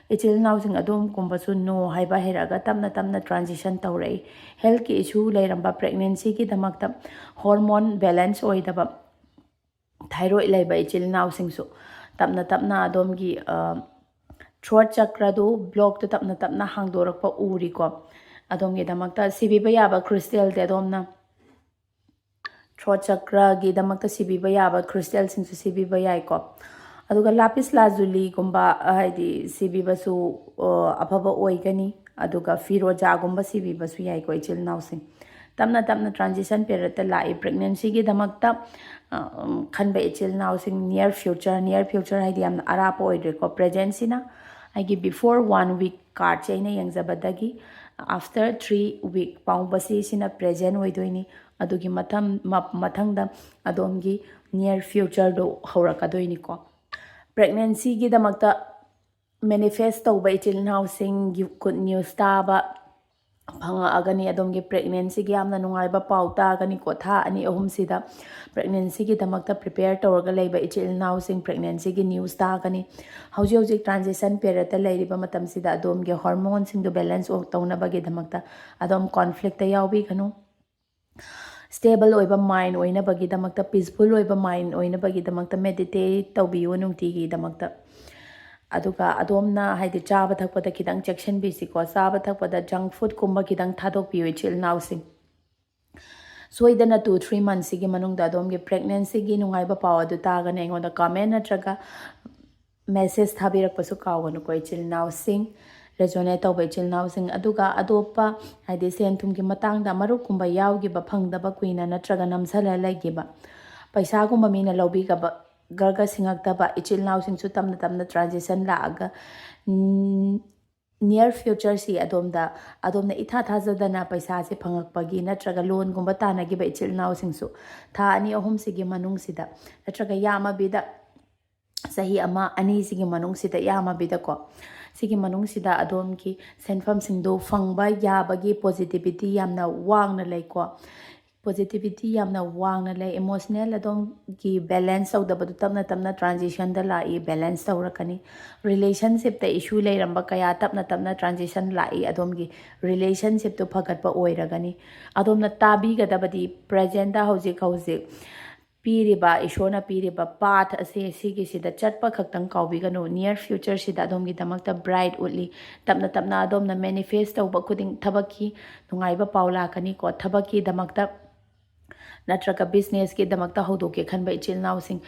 ꯏꯆꯤꯜ ꯏꯅꯥꯎꯁꯤꯡ ꯑꯗꯣꯝꯒꯨꯝꯕꯁꯨ ꯅꯣ ꯍꯥꯏꯕ ꯍꯩꯔꯛꯑꯒ ꯇꯞꯅ ꯇꯞꯅ ꯇ꯭ꯔꯥꯟꯖꯤꯁꯟ ꯇꯧꯔꯛꯏ꯫ ꯍꯦꯜꯠꯀꯤ ꯏꯁꯨ ꯂꯩꯔꯝꯕ, ꯄ꯭ꯔꯦꯒꯅꯦꯟꯁꯤꯒꯤꯗꯃꯛꯇ ꯍꯣꯔꯃꯣꯟ ꯕꯦꯂꯦꯟꯁ ꯑꯣꯏꯗꯕ, ꯊꯥꯏꯔꯣꯏꯗ ꯂꯩꯕ ꯏꯆꯤꯜ ꯏꯅꯥꯎꯁꯤꯡꯁꯨ ꯇꯞꯅ ꯇꯞꯅ ꯑꯗꯣꯝꯒꯤ ꯊ꯭ꯔꯣꯠ ꯆꯀ꯭ꯔꯗꯨ, ꯕ꯭ꯂꯣꯛꯇꯨ ꯇꯞꯅ ꯇꯞꯅ ꯍꯥꯡꯗꯣꯔꯛꯄ ꯎꯔꯤꯀꯣ꯫ ꯑꯗꯣꯝꯒꯤꯗꯃꯛꯇ ꯁꯤꯕꯤꯕ ꯌꯥꯕ ꯀ꯭ꯔꯤꯁꯇꯦꯜꯗꯤ ꯑꯗꯣꯝꯅ ꯊ꯭ꯔꯣꯠ ꯆꯀ꯭ꯔꯒꯤꯗꯃꯛꯇ ꯁꯤꯕꯤꯕ ꯌꯥꯕ ꯀ꯭ꯔꯤꯁꯇꯦꯜꯁꯤꯡꯁꯨ ꯁꯤꯕꯤꯕ ꯌꯥꯏꯀꯣ꯫ ꯑꯗꯨꯒ ꯂꯥꯄꯤꯁ ꯂꯥꯖꯨꯂꯤꯒꯨꯝꯕ, ꯍꯥꯏꯗꯤ ꯁꯤꯕꯤꯕꯁꯨ, ꯑ, ꯑꯐꯕ ꯑꯣꯏꯒꯅꯤ꯫ ꯑꯗꯨꯒ ꯐꯤꯔꯣꯖꯥꯒꯨꯝꯕ ꯁꯤꯕꯤꯕꯁꯨ ꯌꯥꯏꯀꯣ ꯏꯆꯤꯜ ꯏꯅꯥꯎꯁꯤꯡ꯫ ꯇꯞꯅ ꯇꯞꯅ ꯇ꯭ꯔꯥꯟꯖꯤꯁꯟ ꯄꯦꯔꯠꯇ ꯂꯥꯛꯏ꯫ ꯄ꯭ꯔꯦꯒꯅꯦꯟꯁꯤꯒꯤꯗꯃꯛꯇ, ꯑ, ꯎꯝ, ꯈꯟꯕ ꯏꯆꯤꯜ ꯏꯅꯥꯎꯁꯤꯡ, ꯅꯤꯌꯔ ꯐ꯭ꯌꯨꯆꯔ, ꯅꯤꯌꯔ ꯐ꯭ꯌꯨꯆꯔ ꯍꯥꯏꯗꯤ ꯌꯥꯝꯅ ꯑꯔꯥꯞꯄ ꯑꯣꯏꯗ꯭ꯔꯦꯀꯣ꯫ ꯄ꯭ꯔꯦꯖꯦꯟꯁꯤꯅ ꯑꯩꯒꯤ before one week cardꯁꯦ ꯑꯩꯅ ꯌꯦꯡꯖꯕꯗꯒꯤ after three week ꯐꯥꯎꯕꯁꯤ, ꯁꯤꯅ ꯄ꯭ꯔꯦꯖꯦꯟ ꯑꯣꯏꯗꯣꯏꯅꯤ꯫ ꯑꯗꯨꯒꯤ ꯃꯊꯪ, ꯃ-, ꯃꯊꯪꯗ ꯑꯗꯣꯝꯒꯤ ꯅꯤꯌꯔ ꯐ꯭ꯌꯨꯆꯔꯗꯣ ꯍꯧꯔꯛꯀꯗꯣꯏꯅꯤꯀꯣ꯫ ꯄ꯭ꯔꯦꯒꯅꯦꯟꯁꯤꯒꯤꯗꯃꯛꯇ ꯃꯦꯅꯤꯐꯦꯁ ꯇꯧꯕ ꯏꯆꯤꯜ ꯏꯅꯥꯎꯁꯤꯡ, ꯒꯨꯗ ꯅ꯭ꯌꯨꯁ ꯇꯥꯕ, ꯐꯪꯉꯛꯑꯒꯅꯤ꯫ ꯑꯗꯣꯝꯒꯤ ꯄ꯭ꯔꯦꯒꯅꯦꯟꯁꯤꯒꯤ ꯌꯥꯝꯅ ꯅꯨꯡꯉꯥꯏꯕ ꯄꯥꯎ ꯇꯥꯒꯅꯤꯀꯣ꯫ ꯊꯥ ꯑꯅꯤ ꯑꯍꯨꯝꯁꯤꯗ ꯄ꯭ꯔꯦꯒꯅꯦꯟꯁꯤꯒꯤꯗꯃꯛꯇ ꯄ꯭ꯔꯤꯄꯦꯌꯔ ꯇꯧꯔꯒ ꯂꯩꯕ ꯏꯆꯤꯜ ꯏꯅꯥꯎꯁꯤꯡ, ꯄ꯭ꯔꯦꯒꯅꯦꯟꯁꯤꯒꯤ ꯅ꯭ꯌꯨꯁ ꯇꯥꯒꯅꯤ꯫ ꯍꯧꯖꯤꯛ ꯍꯧꯖꯤꯛ ꯇ꯭ꯔꯥꯟꯖꯤꯁꯟ ꯄꯦꯔꯦꯠꯇ ꯂꯩꯔꯤꯕ ꯃꯇꯝꯁꯤꯗ ꯑꯗꯣꯝꯒꯤ ꯍꯣꯔꯃꯣꯟꯁꯤꯡꯗꯨ ꯕꯦꯂꯦꯟꯁ ꯇꯧꯅꯕꯒꯤꯗꯃꯛꯇ ꯑꯗꯣꯝ ꯀꯣꯟꯐ꯭ꯂꯤꯛꯇ ꯌꯥꯎꯕꯤꯒꯅꯨ꯫ ꯁ꯭ꯇꯦꯕꯜ ꯑꯣꯏꯕ ꯃꯥꯏꯟ ꯑꯣꯏꯅꯕꯒꯤꯗꯃꯛꯇ, ꯄꯤꯁꯐꯨꯜ ꯑꯣꯏꯕ ꯃꯥꯏꯟ ꯑꯣꯏꯅꯕꯒꯤꯗꯃꯛꯇ ꯃꯦꯗꯤꯇꯦꯠ ꯇꯧꯕꯤꯌꯨ ꯅꯨꯡꯇꯤꯒꯤꯗꯃꯛꯇ꯫ ꯑꯗꯨꯒ ꯑꯗꯣꯝꯅ ꯍꯥꯏꯗꯤ ꯆꯥꯕ ꯊꯛꯄꯗ ꯈꯤꯇꯪ ꯆꯦꯛꯁꯤꯟꯕꯤꯁꯤꯀꯣ꯫ ꯆꯥꯕ ꯊꯛꯄꯗ ꯖꯪ ꯐꯨꯗꯀꯨꯝꯕ ꯈꯤꯇꯪ ꯊꯥꯗꯣꯛꯄꯤꯌꯨ ꯏꯆꯤꯜ ꯏꯅꯥꯎꯁꯤꯡ꯫ ꯁꯣꯏꯗꯅ ꯇꯨ ꯊ꯭ꯔꯤ ꯃꯟꯊꯁꯤꯒꯤ ꯃꯅꯨꯡꯗ ꯑꯗꯣꯝꯒꯤ ꯄ꯭ꯔꯦꯒꯅꯦꯟꯁꯤꯒꯤ ꯅꯨꯡꯉꯥꯏꯕ ꯄꯥꯎ ꯑꯗꯨ ꯇꯥꯒꯅꯤ꯫ ꯑꯩꯉꯣꯟꯗ ꯀꯃꯦꯟ ꯅꯠꯇ꯭ꯔꯒ ꯃꯦꯁꯦꯖ ꯊꯥꯕꯤꯔꯛꯄꯁꯨ ꯀꯥꯎꯒꯅꯨꯀꯣ ꯏꯆꯤꯜ ꯏꯅꯥꯎꯁꯤꯡ, ꯔꯦꯖꯣꯅꯦꯠ ꯇꯧꯕ ꯏꯆꯤꯜ ꯏꯅꯥꯎꯁꯤꯡ꯫ ꯑꯗꯨꯒ ꯑꯇꯣꯞꯄ ꯍꯥꯏꯗꯤ ꯁꯦꯟ ꯊꯨꯝꯒꯤ ꯃꯇꯥꯡꯗ ꯃꯔꯨꯞꯀꯨꯝꯕ ꯌꯥꯎꯈꯤꯕ, ꯐꯪꯗꯕ ꯀꯨꯏꯅ ꯅꯠꯇ꯭ꯔꯒ ꯅꯝꯁꯤꯜꯂ ꯂꯩꯈꯤꯕ, ꯄꯩꯁꯥꯒꯨꯝꯕ ꯃꯤꯅ ꯂꯧꯕꯤꯒꯕ ꯒꯔꯒ ꯁꯤꯡꯉꯛꯇꯕ ꯏꯆꯤꯜ ꯏꯅꯥꯎꯁꯤꯡꯁꯨ ꯇꯞꯅ ꯇꯞꯅ ꯇ꯭ꯔꯥꯟꯖꯤꯁꯟ ꯂꯥꯛꯑꯒ ꯅꯤꯌꯔ ꯐ꯭ꯌꯨꯆꯔꯁꯤ ꯑꯗꯣꯝꯗ, ꯑꯗꯣꯝꯅ ꯏꯊꯥ ꯊꯥꯖꯗꯅ ꯄꯩꯁꯥꯁꯦ ꯐꯪꯉꯛꯄꯒꯤ ꯅꯠꯇ꯭ꯔꯒ ꯂꯣꯟꯒꯨꯝꯕ ꯇꯥꯟꯅꯈꯤꯕ ꯏꯆꯤꯜ ꯏꯅꯥꯎꯁꯤꯡꯁꯨ ꯊꯥ ꯑꯅꯤ ꯑꯍꯨꯝꯁꯤꯒꯤ ꯃꯅꯨꯡꯁꯤꯗ ꯅꯠꯇ꯭ꯔꯒ ꯌꯥꯝꯃꯕꯤꯗ ꯆꯍꯤ ꯑꯃ ꯑꯅꯤꯁꯤꯒꯤ ꯃꯅꯨꯡꯁꯤꯗ, ꯌꯥꯝꯃꯕꯤꯗꯀꯣ, ꯁꯤꯒꯤ ꯃꯅꯨꯡꯁꯤꯗ ꯑꯗꯣꯝꯒꯤ ꯁꯦꯟꯐꯝꯁꯤꯡꯗꯣ ꯐꯪꯕ ꯌꯥꯕꯒꯤ ꯄꯣꯖꯤꯇꯤꯚꯤꯇꯤ ꯌꯥꯝꯅ ꯋꯥꯡꯅ ꯂꯩꯀꯣ꯫ ꯄꯣꯖꯤꯇꯤꯚꯤꯇꯤ ꯌꯥꯝꯅ ꯋꯥꯡꯅ ꯂꯩ꯫ ꯏꯃꯣꯁꯅꯦꯜ ꯑꯗꯣꯝꯒꯤ ꯕꯦꯂꯦꯟꯁ ꯇꯧꯗꯕꯗꯨ ꯇꯞꯅ ꯇꯞꯅ ꯇ꯭ꯔꯥꯟꯖꯤꯁꯟꯗ ꯂꯥꯛꯏ, ꯕꯦꯂꯦꯟꯁ ꯇꯧꯔꯛꯀꯅꯤ꯫ ꯔꯤꯂꯦꯁꯟꯁꯤꯞꯇ ꯏꯁꯨ ꯂꯩꯔꯝꯕ ꯀꯌꯥ ꯇꯞꯅ ꯇꯞꯅ ꯇ꯭ꯔꯥꯟꯖꯤꯁꯟ ꯂꯥꯛꯏ꯫ ꯑꯗꯣꯝꯒꯤ ꯔꯤꯂꯦꯁꯟꯁꯤꯞꯇꯨ ꯐꯒꯠꯄ ꯑꯣꯏꯔꯒꯅꯤ꯫ ꯑꯗꯣꯝꯅ ꯇꯥꯕꯤꯒꯗꯕꯗꯤ ꯄ꯭ꯔꯦꯖꯦꯟꯗ ꯍꯧꯖꯤꯛ ꯍꯧꯖꯤꯛ ꯄꯤꯔꯤꯕ, ꯏꯁꯣꯔꯅ ꯄꯤꯔꯤꯕ ꯄꯥꯊ ꯑꯁꯦ, ꯁꯤꯒꯤꯁꯤꯗ ꯆꯠꯄ ꯈꯛꯇꯪ ꯀꯥꯎꯕꯤꯒꯅꯨ꯫ ꯅꯤꯌꯔ ꯐ꯭ꯌꯨꯆꯔꯁꯤꯗ ꯑꯗꯣꯝꯒꯤꯗꯃꯛꯇ ꯕ꯭ꯔꯥꯏꯠ ꯎꯠꯂꯤ꯫ ꯇꯞꯅ ꯇꯞꯅ ꯑꯗꯣꯝꯅ ꯃꯦꯅꯤꯐꯦꯁ ꯇꯧꯕ ꯈꯨꯗꯤꯡ ꯊꯕꯛꯀꯤ ꯅꯨꯡꯉꯥꯏꯕ ꯄꯥꯎ ꯂꯥꯛꯀꯅꯤꯀꯣ꯫ ꯊꯕꯛꯀꯤꯗꯃꯛꯇ ꯅꯠꯇ꯭ꯔꯒ ꯕꯤꯖꯤꯅꯦꯁꯀꯤꯗꯃꯛꯇ ꯍꯧꯗꯣꯛꯀꯦ ꯈꯟꯕ ꯏꯆꯤꯜ ꯏꯅꯥꯎꯁꯤꯡ,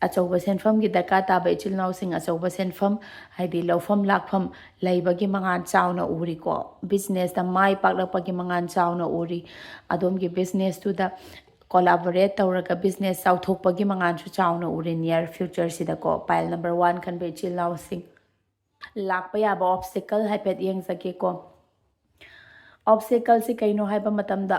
ꯑꯆꯧꯕ ꯁꯦꯟꯐꯝꯒꯤ ꯗꯔꯀꯥꯔ ꯇꯥꯕ ꯏꯆꯤꯜ ꯏꯅꯥꯎꯁꯤꯡ, ꯑꯆꯧꯕ ꯁꯦꯟꯐꯝ ꯍꯥꯏꯗꯤ ꯂꯧꯐꯝ ꯂꯥꯛꯐꯝ ꯂꯩꯕꯒꯤ ꯃꯉꯥꯜ ꯆꯥꯎꯅ ꯎꯔꯤꯀꯣ꯫ ꯕꯤꯖꯤꯅꯦꯁꯇ ꯃꯥꯏ ꯄꯥꯛꯂꯛꯄꯒꯤ ꯃꯉꯥꯜ ꯆꯥꯎꯅ ꯎꯔꯤ꯫ ꯑꯗꯣꯝꯒꯤ ꯕꯤꯖꯤꯅꯦꯁꯇꯨꯗ ꯀꯣꯂꯥꯕꯣꯔꯦꯠ ꯇꯧꯔꯒ ꯕꯤꯖꯤꯅꯦꯁ ꯆꯥꯎꯊꯣꯛꯄꯒꯤ ꯃꯉꯥꯜꯁꯨ ꯆꯥꯎꯅ ꯎꯔꯤ ꯅꯤꯌꯔ ꯐ꯭ꯌꯨꯆꯔꯁꯤꯗꯀꯣ꯫ ꯄꯥꯏꯜ ꯅꯝꯕꯔ ꯋꯥꯟ ꯈꯟꯕ ꯏꯆꯤꯜ ꯏꯅꯥꯎꯁꯤꯡ, ꯂꯥꯛꯄ ꯌꯥꯕ ꯑꯣꯞꯁꯇꯤꯀꯜ ꯍꯥꯏꯐꯦꯠ ꯌꯦꯡꯖꯒꯦꯀꯣ꯫ ꯑꯣꯞꯁꯇꯤꯀꯜꯁꯤ ꯀꯩꯅꯣ ꯍꯥꯏꯕ ꯃꯇꯝꯗ,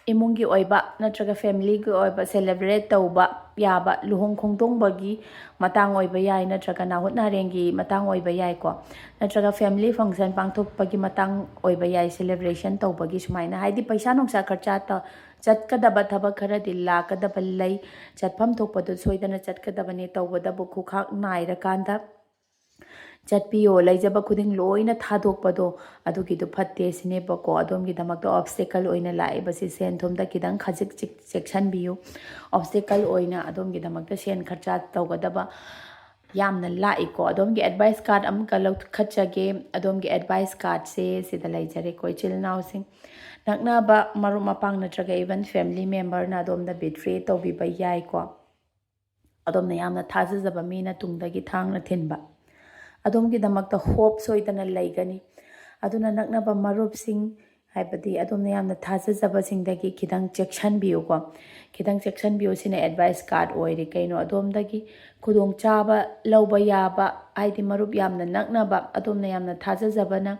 ꯏꯃꯨꯡꯒꯤ ꯑꯣꯏꯕ ꯅꯠꯇ꯭ꯔꯒ ꯐꯦꯃꯤꯂꯤꯒꯤ ꯑꯣꯏꯕ ꯁꯦꯂꯦꯕ꯭ꯔꯦꯠ ꯇꯧꯕ ꯌꯥꯕ ꯂꯨꯍꯣꯡ ꯈꯣꯡꯗꯣꯡꯕꯒꯤ ꯃꯇꯥꯡ ꯑꯣꯏꯕ ꯌꯥꯏ, ꯅꯠꯇ꯭ꯔꯒ ꯅꯥꯍꯨꯠ ꯅꯥꯔꯦꯡꯒꯤ ꯃꯇꯥꯡ ꯑꯣꯏꯕ ꯌꯥꯏꯀꯣ, ꯅꯠꯇ꯭ꯔꯒ ꯐꯦꯃꯤꯂꯤ ꯐꯪꯁꯟ ꯄꯥꯡꯊꯣꯛꯄꯒꯤ ꯃꯇꯥꯡ ꯑꯣꯏꯕ ꯌꯥꯏ, ꯁꯦꯂꯦꯕ꯭ꯔꯦꯁꯟ ꯇꯧꯕꯒꯤ ꯁꯨꯃꯥꯏꯅ, ꯍꯥꯏꯗꯤ ꯄꯩꯁꯥ ꯅꯨꯡꯁꯥ ꯈꯔꯆ ꯇ-, ꯆꯠꯀꯗꯕ ꯊꯕꯛ ꯈꯔꯗꯤ ꯂꯥꯛꯀꯗꯕ ꯂꯩ꯫ ꯆꯠꯐꯝ ꯊꯣꯛꯄꯗꯨ ꯁꯣꯏꯗꯅ ꯆꯠꯀꯗꯕꯅꯤ, ꯇꯧꯕꯇꯕꯨ ꯈꯨꯈꯥꯛ ꯅꯥꯏꯔꯀꯥꯟꯗ ꯆꯠꯄꯤꯌꯣ, ꯂꯩꯖꯕ ꯈꯨꯗꯤꯡ ꯂꯣꯏꯅ ꯊꯥꯗꯣꯛꯄꯗꯣ ꯑꯗꯨꯒꯤꯗꯣ ꯐꯠꯇꯦ ꯁꯤꯅꯦꯕꯀꯣ꯫ ꯑꯗꯣꯝꯒꯤꯗꯃꯛꯇ ꯑꯣꯞꯁꯇꯦꯀꯜ ꯑꯣꯏꯅ ꯂꯥꯛꯏꯕꯁꯤ ꯁꯦꯟ ꯊꯨꯝꯗ ꯈꯤꯇꯪ ꯈꯖꯤꯛ ꯆꯤꯛ-, ꯆꯦꯛꯁꯤꯟꯕꯤꯌꯨ꯫ ꯑꯣꯞꯁꯇꯦꯀꯜ ꯑꯣꯏꯅ ꯑꯗꯣꯝꯒꯤꯗꯃꯛꯇ ꯁꯦꯟ ꯈꯔꯆ ꯇꯧꯒꯗꯕ ꯌꯥꯝꯅ ꯂꯥꯛꯏꯀꯣ꯫ ꯑꯗꯣꯝꯒꯤ ꯑꯦꯗꯚꯥꯏꯁ ꯀꯥꯔꯗ ꯑꯃꯈꯛ ꯂꯧꯈꯠꯆꯒꯦ꯫ ꯑꯗꯣꯝꯒꯤ ꯑꯦꯗꯚꯥꯏꯁ ꯀꯥꯔꯗꯁꯦ ꯁꯤꯗ ꯂꯩꯖꯔꯦꯀꯣ, ꯏꯆꯤꯜ ꯏꯅꯥꯎꯁꯤꯡ꯫ ꯅꯛꯅꯕ ꯃꯔꯨꯞ ꯃꯄꯥꯡ ꯅꯠꯇ꯭ꯔꯒ ꯏꯚꯟ ꯐꯦꯃꯤꯂꯤ ꯃꯦꯝꯕꯔꯅ ꯑꯗꯣꯝꯗ ꯕꯤꯇ꯭ꯔꯦ ꯇꯧꯕꯤꯕ ꯌꯥꯏꯀꯣ꯫ ꯑꯗꯣꯝꯅ ꯌꯥꯝꯅ ꯊꯥꯖꯖꯕ ꯃꯤꯅ ꯇꯨꯡꯗꯒꯤ ꯊꯥꯡꯅ ꯊꯤꯟꯕ ꯑꯗꯣꯝꯒꯤꯗꯃꯛꯇ ꯍꯣꯞ ꯁꯣꯏꯗꯅ ꯂꯩꯒꯅꯤ꯫ ꯑꯗꯨꯅ ꯅꯛꯅꯕ ꯃꯔꯨꯞꯁꯤꯡ, ꯍꯥꯏꯕꯗꯤ ꯑꯗꯣꯝꯅ ꯌꯥꯝꯅ ꯊꯥꯖꯖꯕꯁꯤꯡꯗꯒꯤ ꯈꯤꯇꯪ ꯆꯦꯛꯁꯤꯟꯕꯤꯌꯨꯀꯣ꯫ ꯈꯤꯇꯪ ꯆꯦꯛꯁꯤꯟꯕꯤꯌꯨ, ꯁꯤꯅ ꯑꯦꯗꯚꯥꯏꯁ ꯀꯥꯔꯗ ꯑꯣꯏꯔꯦ꯫ ꯀꯩꯅꯣ, ꯑꯗꯣꯝꯗꯒꯤ ꯈꯨꯗꯣꯡꯆꯥꯕ ꯂꯧꯕ ꯌꯥꯕ, ꯍꯥꯏꯗꯤ ꯃꯔꯨꯞ ꯌꯥꯝꯅ ꯅꯛꯅꯕ, ꯑꯗꯣꯝꯅ ꯌꯥꯝꯅ ꯊꯥꯖꯖꯕꯅ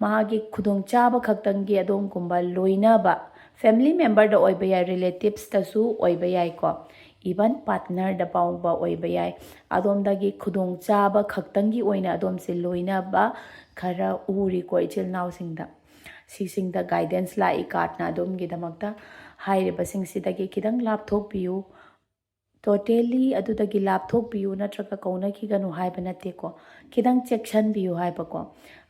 ꯃꯥꯒꯤ ꯈꯨꯗꯣꯡꯆꯥꯕ ꯈꯛꯇꯪꯒꯤ ꯑꯗꯣꯝꯒꯨꯝꯕ ꯂꯣꯏꯅꯕ, ꯐꯦꯃꯤꯂꯤ ꯃꯦꯝꯕꯔꯗ ꯑꯣꯏꯕ ꯌꯥꯏ, ꯔꯤꯂꯦꯇꯤꯞꯁꯇꯁꯨ ꯑꯣꯏꯕ ꯌꯥꯏꯀꯣ, ꯏꯚꯟ ꯄꯥꯔꯠꯅꯔꯗ ꯐꯥꯎꯕ ꯑꯣꯏꯕ ꯌꯥꯏ꯫ ꯑꯗꯣꯝꯗꯒꯤ ꯈꯨꯗꯣꯡꯆꯥꯕ ꯈꯛꯇꯪꯒꯤ ꯑꯣꯏꯅ ꯑꯗꯣꯝꯁꯦ ꯂꯣꯏꯅꯕ ꯈꯔ ꯎꯔꯤꯀꯣ, ꯏꯆꯤꯜ ꯏꯅꯥꯎꯁꯤꯡꯗ꯫ ꯁꯤꯁꯤꯡꯗ ꯒꯥꯏꯗꯦꯟꯁ ꯂꯥꯛꯏ ꯀꯥꯔꯗꯅ ꯑꯗꯣꯝꯒꯤꯗꯃꯛꯇ꯫ ꯍꯥꯏꯔꯤꯕꯁꯤꯡꯁꯤꯗꯒꯤ ꯈꯤꯇꯪ ꯂꯥꯞꯊꯣꯛꯄꯤꯌꯨ꯫ ꯇꯣꯇꯦꯂꯤ ꯑꯗꯨꯗꯒꯤ ꯂꯥꯞꯊꯣꯛꯄꯤꯌꯨ ꯅꯠꯇ꯭ꯔꯒ ꯀꯧꯅꯈꯤꯒꯅꯨ ꯍꯥꯏꯕ ꯅꯠꯇꯦꯀꯣ꯫ ꯈꯤꯇꯪ ꯆꯦꯛꯁꯤꯟꯕꯤꯌꯨ ꯍꯥꯏꯕꯀꯣ꯫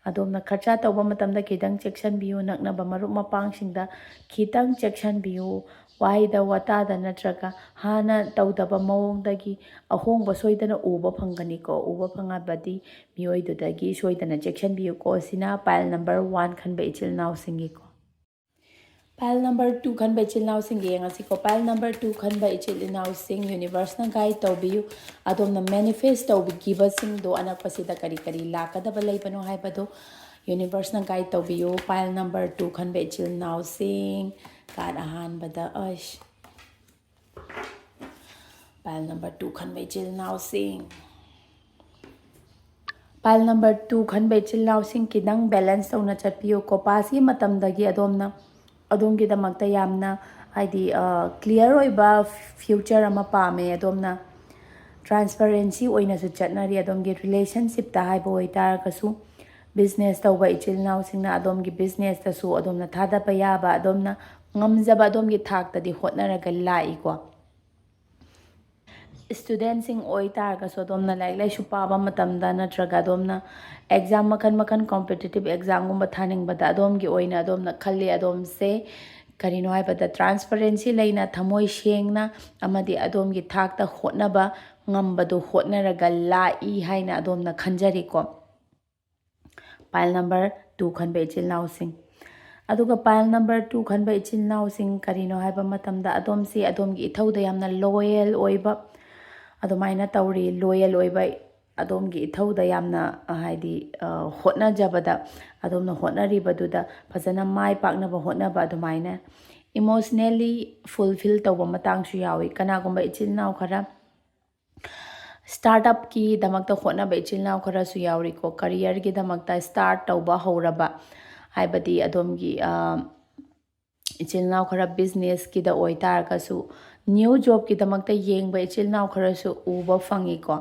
ꯑꯗꯣꯝꯅ ꯈꯔꯆꯥ ꯇꯧꯕ ꯃꯇꯝꯗ ꯈꯤꯇꯪ ꯆꯦꯛꯁꯤꯟꯕꯤꯌꯨ꯫ ꯅꯛꯅꯕ ꯃꯔꯨꯞ ꯃꯄꯥꯡꯁꯤꯡꯗ ꯈꯤꯇꯪ ꯆꯦꯛꯁꯤꯟꯕꯤꯌꯨ꯫ ꯋꯥꯍꯩꯗ ꯋꯥꯇꯥꯗ ꯅꯠꯇ꯭ꯔꯒ ꯍꯥꯟꯅ ꯇꯧꯗꯕ ꯃꯑꯣꯡꯗꯒꯤ ꯑꯍꯣꯡꯕ ꯁꯣꯏꯗꯅ ꯎꯕ ꯐꯪꯒꯅꯤꯀꯣ꯫ ꯎꯕ ꯐꯪꯉꯕꯗꯤ ꯃꯤꯑꯣꯏꯗꯨꯗꯒꯤ ꯁꯣꯏꯗꯅ ꯆꯦꯛꯁꯤꯟꯕꯤꯌꯨꯀꯣ꯫ ꯁꯤꯅ ꯄꯥꯏꯜ ꯅꯝꯕꯔ ꯋꯥꯟ ꯈꯟꯕ ꯏꯆꯤꯜ ꯏꯅꯥꯎꯁꯤꯡꯒꯤꯀꯣ꯫ ꯄꯥꯏꯜ ꯅꯝꯕꯔ ꯇꯨ ꯈꯟꯕ ꯏꯆꯤꯜ ꯏꯅꯥꯎꯁꯤꯡꯒꯤ ꯌꯦꯡꯉꯁꯤꯀꯣ꯫ ꯄꯥꯏꯜ ꯅꯝꯕꯔ ꯇꯨ ꯈꯟꯕ ꯏꯆꯤꯜ ꯏꯅꯥꯎꯁꯤꯡ, ꯌꯨꯅꯤꯚꯔꯁꯅ ꯒꯥꯏꯗ ꯇꯧꯕꯤꯌꯨ꯫ ꯑꯗꯣꯝꯅ ꯃꯦꯅꯤꯐꯦꯁ ꯇꯧꯕꯤꯈꯤꯕꯁꯤꯡꯗꯣ ꯑꯅꯛꯄꯁꯤꯗ ꯀꯔꯤ ꯀꯔꯤ ꯂꯥꯛꯀꯗꯕ ꯂꯩꯕꯅꯣ ꯍꯥꯏꯕꯗꯣ ꯌꯨꯅꯤꯚꯔꯁꯅ ꯒꯥꯏꯗ ꯇꯧꯕꯤꯌꯨ꯫ ꯄꯥꯏꯜ ꯅꯝꯕꯔ ꯇꯨ ꯈꯟꯕ ꯏꯆꯤꯜ ꯏꯅꯥꯎꯁꯤꯡ, ꯀꯥꯔꯗ ꯑꯍꯥꯟꯕꯗ ꯑꯁ ꯄꯥꯏꯜ ꯅꯝꯕꯔ ꯇꯨ ꯈꯟꯕ ꯏꯆꯤꯜ ꯏꯅꯥꯎꯁꯤꯡ, ꯄꯥꯏꯜ ꯅꯝꯕꯔ ꯇꯨ ꯈꯟꯕ ꯏꯆꯤꯜ ꯏꯅꯥꯎꯁꯤꯡ, ꯈꯤꯇꯪ ꯕꯦꯂꯦꯟꯁ ꯇꯧꯅ ꯆꯠꯄꯤꯌꯨ꯫ ꯀꯣꯄꯥꯁꯤ ꯃꯇꯝꯗꯒꯤ ꯑꯗꯣꯝꯅ ꯑꯗꯣꯝꯒꯤꯗꯃꯛꯇ ꯌꯥꯝꯅ ꯍꯥꯏꯗꯤ ꯀ꯭ꯂꯤꯌꯥꯔ ꯑꯣꯏꯕ ꯐ꯭ꯌꯨꯆꯔ ꯑꯃ ꯄꯥꯝꯃꯦ꯫ ꯑꯗꯣꯝꯅ ꯇ꯭ꯔꯥꯟꯁꯄꯔꯦꯟꯁꯤ ꯑꯣꯏꯅꯁꯨ ꯆꯠꯅꯔꯤ꯫ ꯑꯗꯣꯝꯒꯤ ꯔꯤꯂꯦꯁꯟꯁꯤꯞꯇ ꯍꯥꯏꯕ ꯑꯣꯏꯇꯥꯔꯒꯁꯨ, ꯕꯤꯖꯤꯅꯦꯁ ꯇꯧꯕ ꯏꯆꯤꯜ ꯏꯅꯥꯎꯁꯤꯡꯅ ꯑꯗꯣꯝꯒꯤ ꯕꯤꯖꯤꯅꯦꯁꯇꯁꯨ ꯑꯗꯣꯝꯅ ꯊꯥꯗꯕ ꯌꯥꯕ, ꯑꯗꯣꯝꯅ ꯉꯝꯖꯕ ꯑꯗꯣꯝꯒꯤ ꯊꯥꯛꯇꯗꯤ ꯍꯣꯠꯅꯔꯒ ꯂꯥꯛꯏꯀꯣ꯫ ꯏꯁꯇꯨꯗꯦꯟꯁꯤꯡ ꯑꯣꯏꯇꯥꯔꯒꯁꯨ, ꯑꯗꯣꯝꯅ ꯂꯥꯏꯔꯤꯛ ꯂꯥꯏꯁꯨ ꯄꯥꯕ ꯃꯇꯝꯗ ꯅꯠꯇ꯭ꯔꯒ ꯑꯗꯣꯝꯅ ꯑꯦꯛꯖꯥꯝ ꯃꯈꯜ ꯃꯈꯜ, ꯀꯣꯝꯄꯤꯇꯤꯇꯤꯞ ꯑꯦꯛꯖꯥꯝꯒꯨꯝꯕ ꯊꯥꯅꯤꯡꯕꯗ ꯑꯗꯣꯝꯒꯤ ꯑꯣꯏꯅ ꯑꯗꯣꯝꯅ ꯈꯜꯂꯤ, ꯑꯗꯣꯝꯁꯦ ꯀꯔꯤꯅꯣ ꯍꯥꯏꯕꯗ ꯇ꯭ꯔꯥꯟꯁꯄꯔꯦꯟꯁꯤ ꯂꯩꯅ, ꯊꯃꯣꯏ ꯁꯦꯡꯅ ꯑꯃꯗꯤ ꯑꯗꯣꯝꯒꯤ ꯊꯥꯛꯇ ꯍꯣꯠꯅꯕ ꯉꯝꯕꯗꯨ ꯍꯣꯠꯅꯔꯒ ꯂꯥꯛꯏ ꯍꯥꯏꯅ ꯑꯗꯣꯝꯅ ꯈꯟꯖꯔꯤꯀꯣ꯫ ꯄꯥꯏꯜ ꯅꯝꯕꯔ ꯇꯨ ꯈꯟꯕ ꯏꯆꯤꯜ ꯏꯅꯥꯎꯁꯤꯡ꯫ ꯑꯗꯨꯒ ꯄꯥꯏꯜ ꯅꯝꯕꯔ ꯇꯨ ꯈꯟꯕ ꯏꯆꯤꯜ ꯏꯅꯥꯎꯁꯤꯡ ꯀꯔꯤꯅꯣ ꯍꯥꯏꯕ ꯃꯇꯝꯗ, ꯑꯗꯣꯝꯁꯤ ꯑꯗꯣꯝꯒꯤ ꯏꯊꯧꯗ ꯌꯥꯝꯅ ꯂꯣꯌꯦꯜ ꯑꯣꯏꯕ ꯑꯗꯨꯃꯥꯏꯅ ꯇꯧꯔꯤ꯫ ꯂꯣꯌꯦꯜ ꯑꯣꯏꯕ, ꯑꯗꯣꯝꯒꯤ ꯏꯊꯧꯗ ꯌꯥꯝꯅ, ꯑ, ꯍꯥꯏꯗꯤ, ꯑ, ꯍꯣꯠꯅꯖꯕꯗ, ꯑꯗꯣꯝꯅ ꯍꯣꯠꯅꯔꯤꯕꯗꯨꯗ ꯐꯖꯅ ꯃꯥꯏ ꯄꯥꯛꯅꯕ ꯍꯣꯠꯅꯕ ꯑꯗꯨꯃꯥꯏꯅ ꯏꯃꯣꯁꯅꯦꯜꯂꯤ ꯐꯨꯜꯐꯤꯜ ꯇꯧꯕ ꯃꯇꯥꯡꯁꯨ ꯌꯥꯎꯏ꯫ ꯀꯅꯥꯒꯨꯝꯕ ꯏꯆꯤꯜ ꯏꯅꯥꯎ ꯈꯔ ꯁ꯭ꯇꯥꯔꯠ ꯑꯞꯀꯤꯗꯃꯛꯇ ꯍꯣꯠꯅꯕ ꯏꯆꯤꯜ ꯏꯅꯥꯎ ꯈꯔꯁꯨ ꯌꯥꯎꯔꯤꯀꯣ꯫ ꯀꯔꯤꯌꯔꯒꯤꯗꯃꯛꯇ ꯁ꯭ꯇꯥꯔꯠ ꯇꯧꯕ ꯍꯧꯔꯕ, ꯍꯥꯏꯕꯗꯤ ꯑꯗꯣꯝꯒꯤ, ꯑ, ꯏꯆꯤꯜ ꯏꯅꯥꯎ ꯈꯔ ꯕꯤꯖꯤꯅꯦꯁꯀꯤꯗ ꯑꯣꯏꯇꯥꯔꯒꯁꯨ, ꯅ꯭ꯌꯨ ꯖꯣꯕꯀꯤꯗꯃꯛꯇ ꯌꯦꯡꯕ ꯏꯆꯤꯜ ꯏꯅꯥꯎ ꯈꯔꯁꯨ ꯎꯕ ꯐꯪꯉꯤꯀꯣ꯫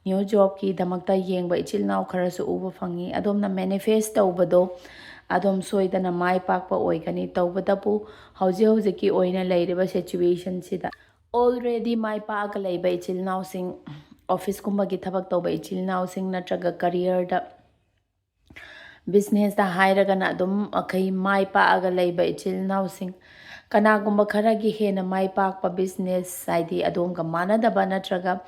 ꯅ꯭ꯌꯨ ꯖꯣꯕꯀꯤꯗꯃꯛꯇ ꯌꯦꯡꯕ ꯏꯆꯤꯜ ꯏꯅꯥꯎ ꯈꯔꯁꯨ ꯎꯕ ꯐꯪꯉꯤ꯫ ꯑꯗꯣꯝꯅ ꯃꯦꯅꯤꯐꯦꯁ ꯇꯧꯕꯗꯣ ꯑꯗꯣꯝ ꯁꯣꯏꯗꯅ ꯃꯥꯏ ꯄꯥꯛꯄ ꯑꯣꯏꯒꯅꯤ꯫ ꯇꯧꯕꯇꯕꯨ ꯍꯧꯖꯤꯛ ꯍꯧꯖꯤꯛꯀꯤ ꯑꯣꯏꯅ ꯂꯩꯔꯤꯕ ꯁꯤꯆꯨꯋꯦꯁꯟꯁꯤꯗ ꯑꯣꯜꯔꯦꯗꯤ ꯃꯥꯏ ꯄꯥꯛꯑꯒ ꯂꯩꯕ ꯏꯆꯤꯜ ꯏꯅꯥꯎꯁꯤꯡ, ꯑꯣꯐꯤꯁꯀꯨꯝꯕꯒꯤ ꯊꯕꯛ ꯇꯧꯕ ꯏꯆꯤꯜ ꯏꯅꯥꯎꯁꯤꯡ ꯅꯠꯇ꯭ꯔꯒ ꯀꯔꯤꯌꯔꯗ, ꯕꯤꯖꯤꯅꯦꯁꯇ ꯍꯥꯏꯔꯒꯅ ꯑꯗꯨꯝ ꯃꯈꯩ ꯃꯥꯏ ꯄꯥꯛꯑꯒ ꯂꯩꯕ ꯏꯆꯤꯜ ꯏꯅꯥꯎꯁꯤꯡ, ꯀꯅꯥꯒꯨꯝꯕ ꯈꯔꯒꯤ ꯍꯦꯟꯅ ꯃꯥꯏ ꯄꯥꯛꯄ ꯕꯤꯖꯤꯅꯦꯁ, ꯍꯥꯏꯗꯤ ꯑꯗꯣꯝꯒ ꯃꯥꯟꯅꯗꯕ ꯅꯠꯇ꯭ꯔꯒ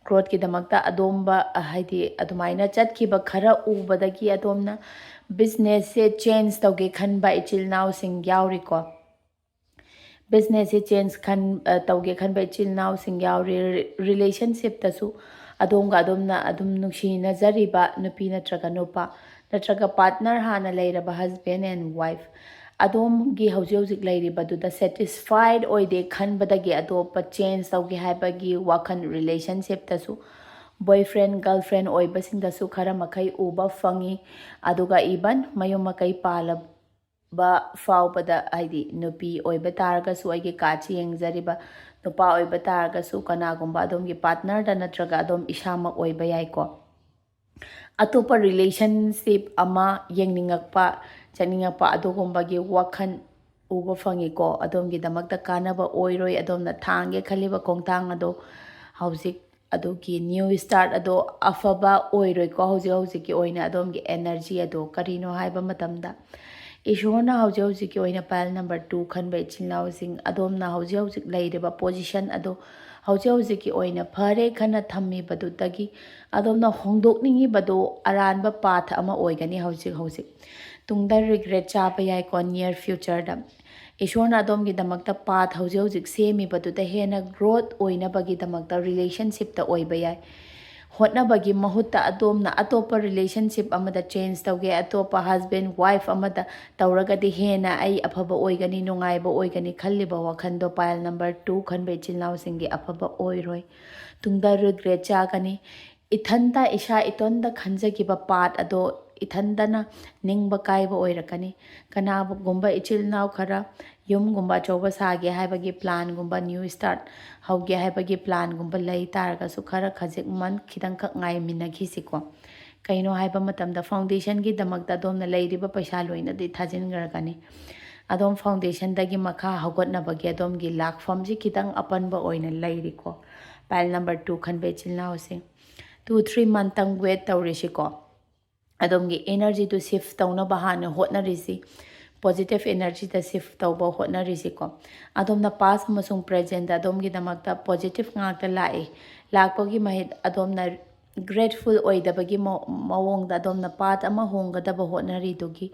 ꯒ꯭ꯔꯣꯠꯀꯤꯗꯃꯛꯇ ꯑꯗꯣꯝꯕ, ꯍꯥꯏꯗꯤ ꯑꯗꯨꯃꯥꯏꯅ ꯆꯠꯈꯤꯕ ꯈꯔ ꯎꯕꯗꯒꯤ ꯑꯗꯣꯝꯅ ꯕꯤꯖꯤꯅꯦꯁꯁꯦ ꯆꯦꯟꯖ ꯇꯧꯒꯦ ꯈꯟꯕ ꯏꯆꯤꯜ ꯏꯅꯥꯎꯁꯤꯡ ꯌꯥꯎꯔꯤꯀꯣ꯫ ꯕꯤꯖꯤꯅꯦꯁꯁꯦ ꯆꯦꯟꯖ ꯈꯟ-, ꯑ, ꯇꯧꯒꯦ ꯈꯟꯕ ꯏꯆꯤꯜ ꯏꯅꯥꯎꯁꯤꯡ ꯌꯥꯎꯔꯤ꯫ ꯔꯤ-, ꯔꯤꯂꯦꯁꯟꯁꯤꯞꯇꯁꯨ ꯑꯗꯣꯝꯒ ꯑꯗꯣꯝꯅ ꯑꯗꯨꯝ ꯅꯨꯡꯁꯤꯅꯖꯔꯤꯕ ꯅꯨꯄꯤ ꯅꯠꯇ꯭ꯔꯒ ꯅꯨꯄꯥ, ꯅꯠꯇ꯭ꯔꯒ ꯄꯥꯔꯠꯅꯔ ꯍꯥꯟꯅ ꯂꯩꯔꯕ husband and wife, ꯑꯗꯣꯝꯒꯤ ꯍꯧꯖꯤꯛ ꯍꯧꯖꯤꯛ ꯂꯩꯔꯤꯕꯗꯨꯗ ꯁꯦꯇꯤꯁꯐꯥꯏꯠ ꯑꯣꯏꯗꯦ ꯈꯟꯕꯗꯒꯤ ꯑꯇꯣꯞꯄ ꯆꯦꯟꯖ ꯇꯧꯒꯦ ꯍꯥꯏꯕꯒꯤ ꯋꯥꯈꯜ ꯔꯤꯂꯦꯁꯟꯁꯤꯞꯇꯁꯨ, ꯕꯣꯏꯐ꯭ꯔꯦꯟ ꯒꯔꯜꯐ꯭ꯔꯦꯟ ꯑꯣꯏꯕꯁꯤꯡꯗꯁꯨ ꯈꯔ ꯃꯈꯩ ꯎꯕ ꯐꯪꯉꯤ꯫ ꯑꯗꯨꯒ ꯏꯚꯟ ꯃꯌꯨꯝ ꯃꯀꯩ ꯄꯥꯜꯂꯕ ꯐꯥꯎꯕꯗ, ꯍꯥꯏꯗꯤ ꯅꯨꯄꯤ ꯑꯣꯏꯕ ꯇꯥꯔꯒꯁꯨ, ꯑꯩꯒꯤ ꯀꯥꯔꯠꯁꯤ ꯌꯦꯡꯖꯔꯤꯕ ꯅꯨꯄꯥ ꯑꯣꯏꯕ ꯇꯥꯔꯒꯁꯨ, ꯀꯅꯥꯒꯨꯝꯕ ꯑꯗꯣꯝꯒꯤ ꯄꯥꯔꯠꯅꯔꯗ ꯅꯠꯇ꯭ꯔꯒ ꯑꯗꯣꯝ ꯏꯁꯥꯃꯛ ꯑꯣꯏꯕ ꯌꯥꯏꯀꯣ꯫ ꯑꯇꯣꯞꯄ ꯔꯤꯂꯦꯁꯟꯁꯤꯞ ꯑꯃ ꯌꯦꯡꯅꯤꯡꯉꯛꯄ, ꯆꯠꯅꯤꯡꯉꯛꯄ ꯑꯗꯨꯒꯨꯝꯕꯒꯤ ꯋꯥꯈꯜ ꯎꯕ ꯐꯪꯉꯤꯀꯣ꯫ ꯑꯗꯣꯝꯒꯤꯗꯃꯛꯇ ꯀꯥꯟꯅꯕ ꯑꯣꯏꯔꯣꯏ, ꯑꯗꯣꯝꯅ ꯊꯥꯡꯒꯦ ꯈꯜꯂꯤꯕ ꯈꯣꯡꯊꯥꯡ ꯑꯗꯣ ꯍꯧꯖꯤꯛ ꯑꯗꯨꯒꯤ ꯅ꯭ꯌꯨ ꯁ꯭ꯇꯥꯔꯠ ꯑꯗꯣ ꯑꯐꯕ ꯑꯣꯏꯔꯣꯏꯀꯣ꯫ ꯍꯧꯖꯤꯛ ꯍꯧꯖꯤꯛꯀꯤ ꯑꯣꯏꯅ ꯑꯗꯣꯝꯒꯤ ꯑꯦꯅꯔꯖꯤ ꯑꯗꯣ ꯀꯔꯤꯅꯣ ꯍꯥꯏꯕ ꯃꯇꯝꯗ, ꯏꯁꯣꯔꯅ ꯍꯧꯖꯤꯛ ꯍꯧꯖꯤꯛꯀꯤ ꯑꯣꯏꯅ ꯄꯥꯏꯜ ꯅꯝꯕꯔ ꯇꯨ ꯈꯟꯕ ꯏꯆꯤꯜ ꯏꯅꯥꯎꯁꯤꯡ, ꯑꯗꯣꯝꯅ ꯍꯧꯖꯤꯛ ꯍꯧꯖꯤꯛ ꯂꯩꯔꯤꯕ ꯄꯣꯖꯤꯁꯟ ꯑꯗꯣ ꯍꯧꯖꯤꯛ ꯍꯧꯖꯤꯛꯀꯤ ꯑꯣꯏꯅ ꯐꯔꯦ ꯈꯟꯅ ꯊꯝꯃꯤꯕꯗꯨꯗꯒꯤ ꯑꯗꯣꯝꯅ ꯍꯣꯡꯗꯣꯛꯅꯤꯡꯉꯤꯕꯗꯣ ꯑꯔꯥꯟꯕ ꯄꯥꯊ ꯑꯃ ꯑꯣꯏꯒꯅꯤ꯫ ꯍꯧꯖꯤꯛ ꯍꯧꯖꯤꯛ ꯇꯨꯡꯗ ꯔꯤꯒ꯭ꯔꯦꯠ ꯆꯥꯕ ꯌꯥꯏꯀꯣ꯫ ꯅꯤꯌꯔ ꯐ꯭ꯌꯨꯆꯔꯗ ꯏꯁꯣꯔꯅ ꯑꯗꯣꯝꯒꯤꯗꯃꯛꯇ ꯄꯥꯊ ꯍꯧꯖꯤꯛ ꯍꯧꯖꯤꯛ ꯁꯦꯝꯃꯤꯕꯗꯨꯗ ꯍꯦꯟꯅ ꯒ꯭ꯔꯣꯠ ꯑꯣꯏꯅꯕꯒꯤꯗꯃꯛꯇ ꯔꯤꯂꯦꯁꯟꯁꯤꯞꯇ ꯑꯣꯏꯕ ꯌꯥꯏ꯫ ꯍꯣꯠꯅꯕꯒꯤ ꯃꯍꯨꯠꯇ ꯑꯗꯣꯝꯅ ꯑꯇꯣꯞꯄ ꯔꯤꯂꯦꯁꯟꯁꯤꯞ ꯑꯃꯗ ꯆꯦꯟꯖ ꯇꯧꯒꯦ, ꯑꯇꯣꯞꯄ ꯍꯁꯕꯦꯟ ꯋꯥꯏꯐ ꯑꯃꯗ ꯇꯧꯔꯒꯗꯤ ꯍꯦꯟꯅ ꯑꯩ ꯑꯐꯕ ꯑꯣꯏꯒꯅꯤ, ꯅꯨꯡꯉꯥꯏꯕ ꯑꯣꯏꯒꯅꯤ ꯈꯜꯂꯤꯕ ꯋꯥꯈꯜꯗꯣ ꯄꯥꯏꯜ ꯅꯝꯕꯔ ꯇꯨ ꯈꯟꯕ ꯏꯆꯤꯜ ꯏꯅꯥꯎꯁꯤꯡꯒꯤ ꯑꯐꯕ ꯑꯣꯏꯔꯣꯏ꯫ ꯇꯨꯡꯗ ꯔꯤꯒ꯭ꯔꯦꯠ ꯆꯥꯒꯅꯤ꯫ ꯏꯊꯟꯇ, ꯏꯁꯥ ꯏꯇꯣꯟꯗ ꯈꯟꯖꯈꯤꯕ ꯄꯥꯠ ꯑꯗꯣ ꯏꯊꯟꯇꯅ ꯅꯤꯡꯕ ꯀꯥꯏꯕ ꯑꯣꯏꯔꯛꯀꯅꯤ꯫ ꯀꯅꯥꯒꯨꯝꯕ ꯏꯆꯤꯜ ꯏꯅꯥꯎ ꯈꯔ ꯌꯨꯝꯒꯨꯝꯕ ꯑꯆꯧꯕ ꯁꯥꯒꯦ ꯍꯥꯏꯕꯒꯤ ꯄ꯭ꯂꯥꯟꯒꯨꯝꯕ, ꯅ꯭ꯌꯨ ꯁ꯭ꯇꯥꯔꯠ ꯍꯧꯒꯦ ꯍꯥꯏꯕꯒꯤ ꯄ꯭ꯂꯥꯟꯒꯨꯝꯕ ꯂꯩ ꯇꯥꯔꯒꯁꯨ, ꯈꯔ ꯈꯖꯤꯛ ꯃꯟ ꯈꯤꯇꯪꯈꯛ ꯉꯥꯏꯃꯤꯟꯅꯈꯤꯁꯤꯀꯣ꯫ ꯀꯩꯅꯣ ꯍꯥꯏꯕ ꯃꯇꯝꯗ, ꯐꯥꯎꯟꯗꯦꯁꯟꯒꯤꯗꯃꯛꯇ ꯑꯗꯣꯝꯅ ꯂꯩꯔꯤꯕ ꯄꯩꯁꯥ ꯂꯣꯏꯅꯗꯤ ꯊꯥꯖꯤꯟꯈ꯭ꯔꯒꯅꯤ꯫ ꯑꯗꯣꯝ ꯐꯥꯎꯟꯗꯦꯁꯟꯗꯒꯤ ꯃꯈꯥ ꯍꯧꯒꯠꯅꯕꯒꯤ ꯑꯗꯣꯝꯒꯤ ꯂꯥꯛꯐꯝꯁꯤ ꯈꯤꯇꯪ ꯑꯄꯟꯕ ꯑꯣꯏꯅ ꯂꯩꯔꯤꯀꯣ꯫ ꯄꯥꯏꯜ ꯅꯝꯕꯔ ꯇꯨ ꯈꯟꯕ ꯏꯆꯤꯜ ꯏꯅꯥꯎꯁꯤꯡ, ꯇꯨ ꯊ꯭ꯔꯤ ꯃꯟꯇꯪ ꯋꯦꯠ ꯇꯧꯔꯤꯁꯤꯀꯣ꯫ ꯑꯗꯣꯝꯒꯤ ꯑꯦꯅꯔꯖꯤꯗꯨ ꯁꯤꯐ ꯇꯧꯅꯕ ꯍꯥꯟꯅ ꯍꯣꯠꯅꯔꯤꯁꯤ, ꯄꯣꯖꯤꯇꯤꯚ ꯑꯦꯅꯔꯖꯤꯗ ꯁꯤꯐ ꯇꯧꯕ ꯍꯣꯠꯅꯔꯤꯁꯤꯀꯣ꯫ ꯑꯗꯣꯝꯅ ꯄꯥꯁ ꯑꯃꯁꯨꯡ ꯄ꯭ꯔꯦꯖꯦꯟꯗ ꯑꯗꯣꯝꯒꯤꯗꯃꯛꯇ ꯄꯣꯖꯤꯇꯤꯚ ꯉꯥꯛꯇ ꯂꯥꯛꯏ꯫ ꯂꯥꯛꯄꯒꯤ ꯃꯍꯨꯠ ꯑꯗꯣꯝꯅ ꯒ꯭ꯔꯦꯠꯐꯨꯜ ꯑꯣꯏꯗꯕꯒꯤ ꯃꯑꯣꯡꯗ ꯑꯗꯣꯝꯅ ꯄꯥꯠ ꯑꯃ ꯍꯣꯡꯒꯗꯕ ꯍꯣꯠꯅꯔꯤꯗꯨꯒꯤ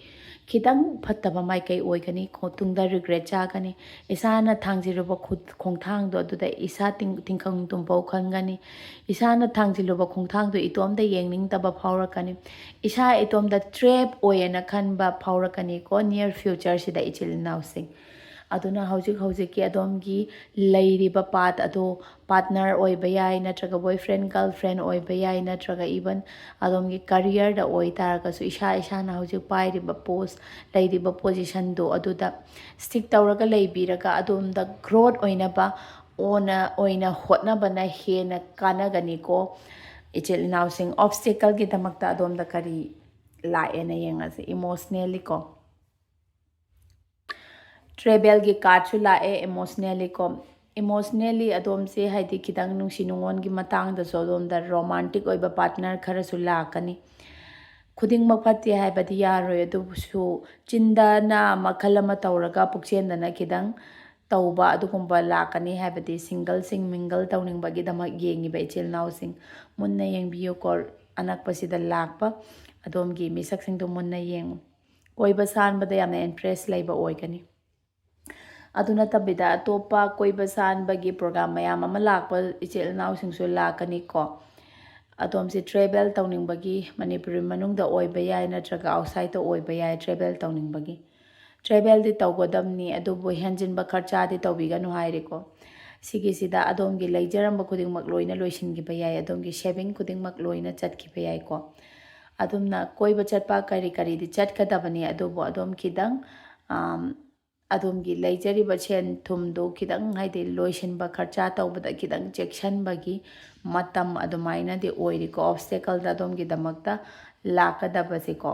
ꯈꯤꯇꯪ ꯐꯠꯇꯕ ꯃꯥꯏꯀꯩ ꯑꯣꯏꯒꯅꯤ꯫ ꯇꯨꯡꯗ ꯔꯤꯒ꯭ꯔꯦꯠ ꯆꯥꯒꯅꯤ꯫ ꯏꯁꯥꯅ ꯊꯥꯡꯖꯤꯜꯂꯨꯕ ꯈꯣꯡꯊꯥꯡꯗꯣ ꯑꯗꯨꯗ ꯏꯁꯥ ꯇꯤꯡꯈꯪ ꯇꯨꯝꯐꯧ ꯈꯟꯒꯅꯤ꯫ ꯏꯁꯥꯅ ꯊꯥꯡꯖꯤꯜꯂꯨꯕ ꯈꯣꯡꯊꯥꯡꯗꯣ ꯏꯇꯣꯝꯇ ꯌꯦꯡꯅꯤꯡꯗꯕ ꯐꯥꯎꯔꯛꯀꯅꯤ꯫ ꯏꯁꯥ ꯏꯇꯣꯝꯇ ꯇ꯭ꯔꯦꯞ ꯑꯣꯏꯌꯦꯅ ꯈꯟꯕ ꯐꯥꯎꯔꯛꯀꯅꯤꯀꯣ ꯅꯤꯌꯔ ꯐ꯭ꯌꯨꯆꯔꯁꯤꯗ ꯏꯆꯤꯜ ꯏꯅꯥꯎꯁꯤꯡ꯫ ꯑꯗꯨꯅ ꯍꯧꯖꯤꯛ ꯍꯧꯖꯤꯛꯀꯤ ꯑꯗꯣꯝꯒꯤ ꯂꯩꯔꯤꯕ ꯄꯥꯠ ꯑꯗꯣ, ꯄꯥꯔꯠꯅꯔ ꯑꯣꯏꯕ ꯌꯥꯏ, ꯅꯠꯇ꯭ꯔꯒ ꯕꯣꯏ ꯐ꯭ꯔꯦꯟ ꯒꯔꯜ ꯐ꯭ꯔꯦꯟ ꯑꯣꯏꯕ ꯌꯥꯏ, ꯅꯠꯇ꯭ꯔꯒ ꯏꯚꯟ ꯑꯗꯣꯝꯒꯤ ꯀꯔꯤꯌꯔꯗ ꯑꯣꯏꯇꯥꯔꯒꯁꯨ, ꯏꯁꯥ ꯏꯁꯥꯅ ꯍꯧꯖꯤꯛ ꯄꯥꯏꯔꯤꯕ ꯄꯣꯁ, ꯂꯩꯔꯤꯕ ꯄꯣꯖꯤꯁꯟꯗꯣ ꯑꯗꯨꯗ ꯁ꯭ꯇꯤꯛ ꯇꯧꯔꯒ ꯂꯩꯕꯤꯔꯒ ꯑꯗꯣꯝꯗ ꯒ꯭ꯔꯣꯠ ꯑꯣꯏꯅꯕ ꯑꯣꯏꯅ ꯑꯣꯏꯅ ꯍꯣꯠꯅꯕꯅ ꯍꯦꯟꯅ ꯀꯥꯟꯅꯒꯅꯤꯀꯣ꯫ ꯏꯆꯤꯜ ꯏꯅꯥꯎꯁꯤꯡ, ꯑꯣꯞꯁꯇꯦꯀꯜꯒꯤꯗꯃꯛꯇ ꯑꯗꯣꯝꯗ ꯀꯔꯤ ꯂꯥꯛꯑꯦꯅ ꯌꯦꯡꯉꯁꯤ꯫ ꯏꯃꯣꯁꯅꯦꯜꯂꯤꯀꯣ, ꯇ꯭ꯔꯦꯕꯦꯜꯒꯤ ꯀꯥꯔꯠꯁꯨ ꯂꯥꯛꯑꯦ꯫ ꯏꯃꯣꯁꯅꯦꯜꯂꯤꯀꯣ, ꯏꯃꯣꯁꯅꯦꯜꯂꯤ ꯑꯗꯣꯝꯁꯦ ꯍꯥꯏꯗꯤ ꯈꯤꯇꯪ ꯅꯨꯡꯁꯤ ꯅꯨꯡꯉꯣꯟꯒꯤ ꯃꯇꯥꯡꯗꯁꯨ ꯑꯗꯣꯝꯗ ꯔꯣꯃꯥꯟꯇꯤꯛ ꯑꯣꯏꯕ ꯄꯥꯔꯠꯅꯔ ꯈꯔꯁꯨ ꯂꯥꯛꯀꯅꯤ꯫ ꯈꯨꯗꯤꯡꯃꯛ ꯐꯠꯇꯦ ꯍꯥꯏꯕꯗꯤ ꯌꯥꯔꯣꯏ, ꯑꯗꯨꯕꯨꯁꯨ ꯆꯤꯟꯗꯅ ꯃꯈꯜ ꯑꯃ ꯇꯧꯔꯒ ꯄꯨꯛꯆꯦꯟꯗꯅ ꯈꯤꯇꯪ ꯇꯧꯕ ꯑꯗꯨꯒꯨꯝꯕ ꯂꯥꯛꯀꯅꯤ꯫ ꯍꯥꯏꯕꯗꯤ ꯁꯤꯡꯒꯜꯁꯤꯡ ꯃꯤꯡꯒꯜ ꯇꯧꯅꯤꯡꯕꯒꯤꯗꯃꯛ ꯌꯦꯡꯉꯤꯕ ꯏꯆꯤꯜ ꯏꯅꯥꯎꯁꯤꯡ, ꯃꯨꯟꯅ ꯌꯦꯡꯕꯤꯌꯨꯀꯣ꯫ ꯑꯅꯛꯄꯁꯤꯗ ꯂꯥꯛꯄ ꯑꯗꯣꯝꯒꯤ ꯃꯤꯁꯛꯁꯤꯡꯗꯨ ꯃꯨꯟꯅ ꯌꯦꯡꯉꯨ꯫ ꯀꯣꯏꯕ ꯁꯥꯟꯕꯗ ꯌꯥꯝꯅ ꯏꯟꯇꯔꯦꯁ ꯂꯩꯕ ꯑꯣꯏꯒꯅꯤ꯫ ꯑꯗꯨ ꯅꯠꯇꯕꯤꯗ ꯑꯇꯣꯞꯄ ꯀꯣꯏꯕ ꯁꯥꯟꯕꯒꯤ ꯄ꯭ꯔꯣꯒ꯭ꯔꯥꯝ ꯃꯌꯥꯝ ꯑꯃ ꯂꯥꯛꯄ ꯏꯆꯤꯜ ꯏꯅꯥꯎꯁꯤꯡꯁꯨ ꯂꯥꯛꯀꯅꯤꯀꯣ꯫ ꯑꯗꯣꯝꯁꯤ ꯇ꯭ꯔꯦꯕꯦꯜ ꯇꯧꯅꯤꯡꯕꯒꯤ, ꯃꯅꯤꯄꯨꯔꯤ ꯃꯅꯨꯡꯗ ꯑꯣꯏꯕ ꯌꯥꯏ ꯅꯠꯇ꯭ꯔꯒ ꯑꯥꯎꯠꯁꯥꯏꯠꯇ ꯑꯣꯏꯕ ꯌꯥꯏ, ꯇ꯭ꯔꯦꯕꯦꯜ ꯇꯧꯅꯤꯡꯕꯒꯤ꯫ ꯇ꯭ꯔꯦꯕꯦꯜꯗꯤ ꯇꯧꯒꯗꯕꯅꯤ, ꯑꯗꯨꯕꯨ ꯍꯦꯟꯖꯤꯟꯕ ꯈꯔꯆꯥꯗꯤ ꯇꯧꯕꯤꯒꯅꯨ ꯍꯥꯏꯔꯦꯀꯣ꯫ ꯁꯤꯒꯤꯁꯤꯗ ꯑꯗꯣꯝꯒꯤ ꯂꯩꯖꯔꯝꯕ ꯈꯨꯗꯤꯡꯃꯛ ꯂꯣꯏꯅ ꯂꯣꯏꯁꯤꯟꯈꯤꯕ ꯌꯥꯏ, ꯑꯗꯣꯝꯒꯤ ꯁꯦꯚꯤꯡ ꯈꯨꯗꯤꯡꯃꯛ ꯂꯣꯏꯅ ꯆꯠꯈꯤꯕ ꯌꯥꯏꯀꯣ꯫ ꯑꯗꯨꯝꯅ ꯀꯣꯏꯕ ꯆꯠꯄ ꯀꯔꯤ ꯀꯔꯤꯗꯤ ꯆꯠꯀꯗꯕꯅꯤ, ꯑꯗꯨꯕꯨ ꯑꯗꯣꯝ ꯈꯤꯇꯪ, ꯑꯝ, ꯑꯗꯣꯝꯒꯤ ꯂꯩꯖꯔꯤꯕ ꯁꯦꯟ ꯊꯨꯝꯗꯨ ꯈꯤꯇꯪ, ꯍꯥꯏꯗꯤ ꯂꯣꯏꯁꯤꯟꯕ ꯈꯔꯆꯥ ꯇꯧꯕꯗ ꯈꯤꯇꯪ ꯆꯦꯛꯁꯤꯟꯕꯒꯤ ꯃꯇꯝ ꯑꯗꯨꯃꯥꯏꯅꯗꯤ ꯑꯣꯏꯔꯤꯀꯣ꯫ ꯑꯣꯞꯁꯇꯦꯀꯜꯗ ꯑꯗꯣꯝꯒꯤꯗꯃꯛꯇ ꯂꯥꯛꯀꯗꯕꯁꯦꯀꯣ꯫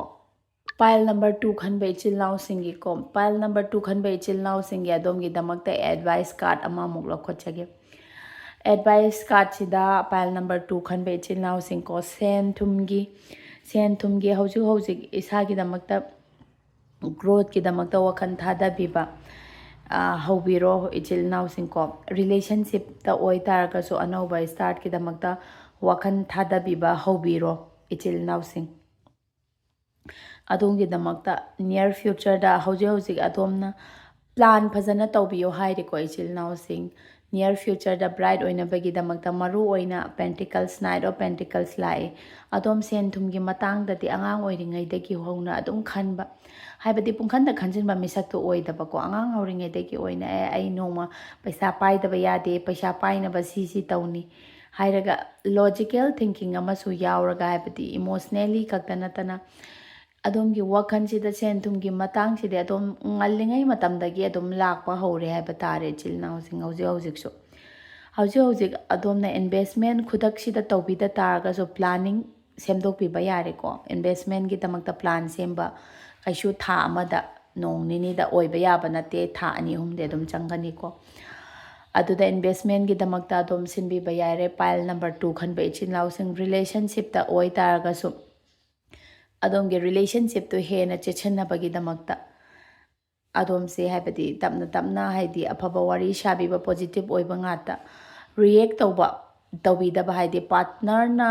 ꯄꯥꯏꯜ ꯅꯝꯕꯔ ꯇꯨ ꯈꯟꯕ ꯏꯆꯤꯜ ꯏꯅꯥꯎꯁꯤꯡꯒꯤꯀꯣ, ꯄꯥꯏꯜ ꯅꯝꯕꯔ ꯇꯨ ꯈꯟꯕ ꯏꯆꯤꯜ ꯏꯅꯥꯎꯁꯤꯡꯒꯤ ꯑꯗꯣꯝꯒꯤꯗꯃꯛꯇ ꯑꯦꯗꯚꯥꯏꯁ ꯀꯥꯔꯠ ꯑꯃꯃꯨꯛ ꯂꯧꯈꯠꯆꯒꯦ꯫ ꯑꯦꯗꯚꯥꯏꯁ ꯀꯥꯔꯠꯁꯤꯗ ꯄꯥꯏꯜ ꯅꯝꯕꯔ ꯇꯨ ꯈꯟꯕ ꯏꯆꯤꯜ ꯏꯅꯥꯎꯁꯤꯡꯀꯣ, ꯁꯦꯟ ꯊꯨꯝꯒꯤ, ꯁꯦꯟ ꯊꯨꯝꯒꯤ ꯍꯧꯖꯤꯛ ꯍꯧꯖꯤꯛ ꯏꯁꯥꯒꯤꯗꯃꯛꯇ ꯒ꯭ꯔꯣꯠꯀꯤꯗꯃꯛꯇ ꯋꯥꯈꯜ ꯊꯥꯗꯕꯤꯕ, ꯑ, ꯍꯧꯕꯤꯔꯣ ꯏꯆꯤꯜ ꯏꯅꯥꯎꯁꯤꯡꯀꯣ꯫ ꯔꯤꯂꯦꯁꯟꯁꯤꯞꯇ ꯑꯣꯏꯇꯥꯔꯒꯁꯨ ꯑꯅꯧꯕ ꯁ꯭ꯇꯥꯔꯠꯀꯤꯗꯃꯛꯇ ꯋꯥꯈꯜ ꯊꯥꯗꯕꯤꯕ ꯍꯧꯕꯤꯔꯣ ꯏꯆꯤꯜ ꯏꯅꯥꯎꯁꯤꯡ꯫ ꯑꯗꯣꯝꯒꯤꯗꯃꯛꯇ ꯅꯤꯌꯔ ꯐ꯭ꯌꯨꯆꯔꯗ ꯍꯧꯖꯤꯛ ꯍꯧꯖꯤꯛ ꯑꯗꯣꯝꯅ ꯄ꯭ꯂꯥꯟ ꯐꯖꯅ ꯇꯧꯕꯤꯌꯣ ꯍꯥꯏꯔꯤꯀꯣ ꯏꯆꯤꯜ ꯏꯅꯥꯎꯁꯤꯡ꯫ near futureꯗ bright ꯑꯣꯏꯅꯕꯒꯤꯗꯃꯛꯇ ꯃꯔꯨ ꯑꯣꯏꯅ Pentacles, Knight of Pentacles ꯂꯥꯛꯏ꯫ ꯑꯗꯣꯝ ꯁꯦꯟ ꯊꯨꯝꯒꯤ ꯃꯇꯥꯡꯗꯗꯤ ꯑꯉꯥꯡ ꯑꯣꯏꯔꯤꯉꯩꯗꯒꯤ ꯍꯧꯅ ꯑꯗꯨꯝ ꯈꯟꯕ, ꯍꯥꯏꯕꯗꯤ ꯄꯨꯡꯈꯟꯗ ꯈꯟꯖꯤꯟꯕ ꯃꯤꯁꯛꯇꯣ ꯑꯣꯏꯗꯕꯀꯣ꯫ ꯑꯉꯥꯡ ꯑꯣꯏꯔꯤꯉꯩꯗꯒꯤ ꯑꯣꯏꯅ "ꯑꯦ, ꯑꯩ ꯅꯣꯡꯃ ꯄꯩꯁꯥ ꯄꯥꯏꯗꯕ ꯌꯥꯗꯦ, ꯄꯩꯁꯥ ꯄꯥꯏꯅꯕ ꯁꯤ ꯁꯤ ꯇꯧꯅꯤ" ꯍꯥꯏꯔꯒ logical thinking ꯑꯃꯁꯨ ꯌꯥꯎꯔꯒ, ꯍꯥꯏꯕꯗꯤ emotionally ꯈꯛꯇ ꯅꯠꯇꯅ ꯑꯗꯣꯝꯒꯤ ꯋꯥꯈꯜꯁꯤꯗ ꯁꯦꯟ ꯊꯨꯝꯒꯤ ꯃꯇꯥꯡꯁꯤꯗꯤ ꯑꯗꯣꯝ ꯉꯜꯂꯤꯉꯩ ꯃꯇꯝꯗꯒꯤ ꯑꯗꯨꯝ ꯂꯥꯛꯄ ꯍꯧꯔꯦ ꯍꯥꯏꯕ ꯇꯥꯔꯦ, ꯏꯆꯤꯜ ꯏꯅꯥꯎꯁꯤꯡ꯫ ꯍꯧꯖꯤꯛ ꯍꯧꯖꯤꯛꯁꯨ, ꯍꯧꯖꯤꯛ ꯍꯧꯖꯤꯛ ꯑꯗꯣꯝꯅ investment ꯈꯨꯗꯛꯁꯤꯗ ꯇꯧꯕꯤꯗ ꯇꯥꯔꯒꯁꯨ planning ꯁꯦꯝꯗꯣꯛꯄꯤꯕ ꯌꯥꯔꯦꯀꯣ꯫ Investmentꯒꯤꯗꯃꯛꯇ plan ꯁꯦꯝꯕ ꯀꯩꯁꯨ ꯊꯥ ꯑꯃꯗ, ꯅꯣꯡ ꯅꯤꯅꯤꯗ ꯑꯣꯏꯕ ꯌꯥꯕ ꯅꯠꯇꯦ, ꯊꯥ ꯑꯅꯤ ꯑꯍꯨꯝꯗꯤ ꯑꯗꯨꯝ ꯆꯪꯒꯅꯤꯀꯣ꯫ ꯑꯗꯨꯗ investmentꯒꯤꯗꯃꯛꯇ ꯑꯗꯣꯝ ꯁꯤꯟꯕꯤꯕ ꯌꯥꯔꯦ꯫ Pile number two ꯈꯟꯕ ꯏꯆꯤꯜ ꯏꯅꯥꯎꯁꯤꯡ, relationshipꯇ ꯑꯣꯏꯇꯥꯔꯒꯁꯨ ꯑꯗꯣꯝꯒꯤ relationshipꯇꯨ ꯍꯦꯟꯅ ꯆꯦꯠꯁꯤꯟꯅꯕꯒꯤꯗꯃꯛꯇ ꯑꯗꯣꯝꯁꯦ, ꯍꯥꯏꯕꯗꯤ ꯇꯞꯅ ꯇꯞꯅ, ꯍꯥꯏꯗꯤ ꯑꯐꯕ ꯋꯥꯔꯤ ꯁꯥꯕꯤꯕ, positive ꯑꯣꯏꯕ ꯉꯥꯛꯇ, react ꯇꯧꯕ, ꯇꯧꯕꯤꯗꯕ, ꯍꯥꯏꯗꯤ partnerꯅ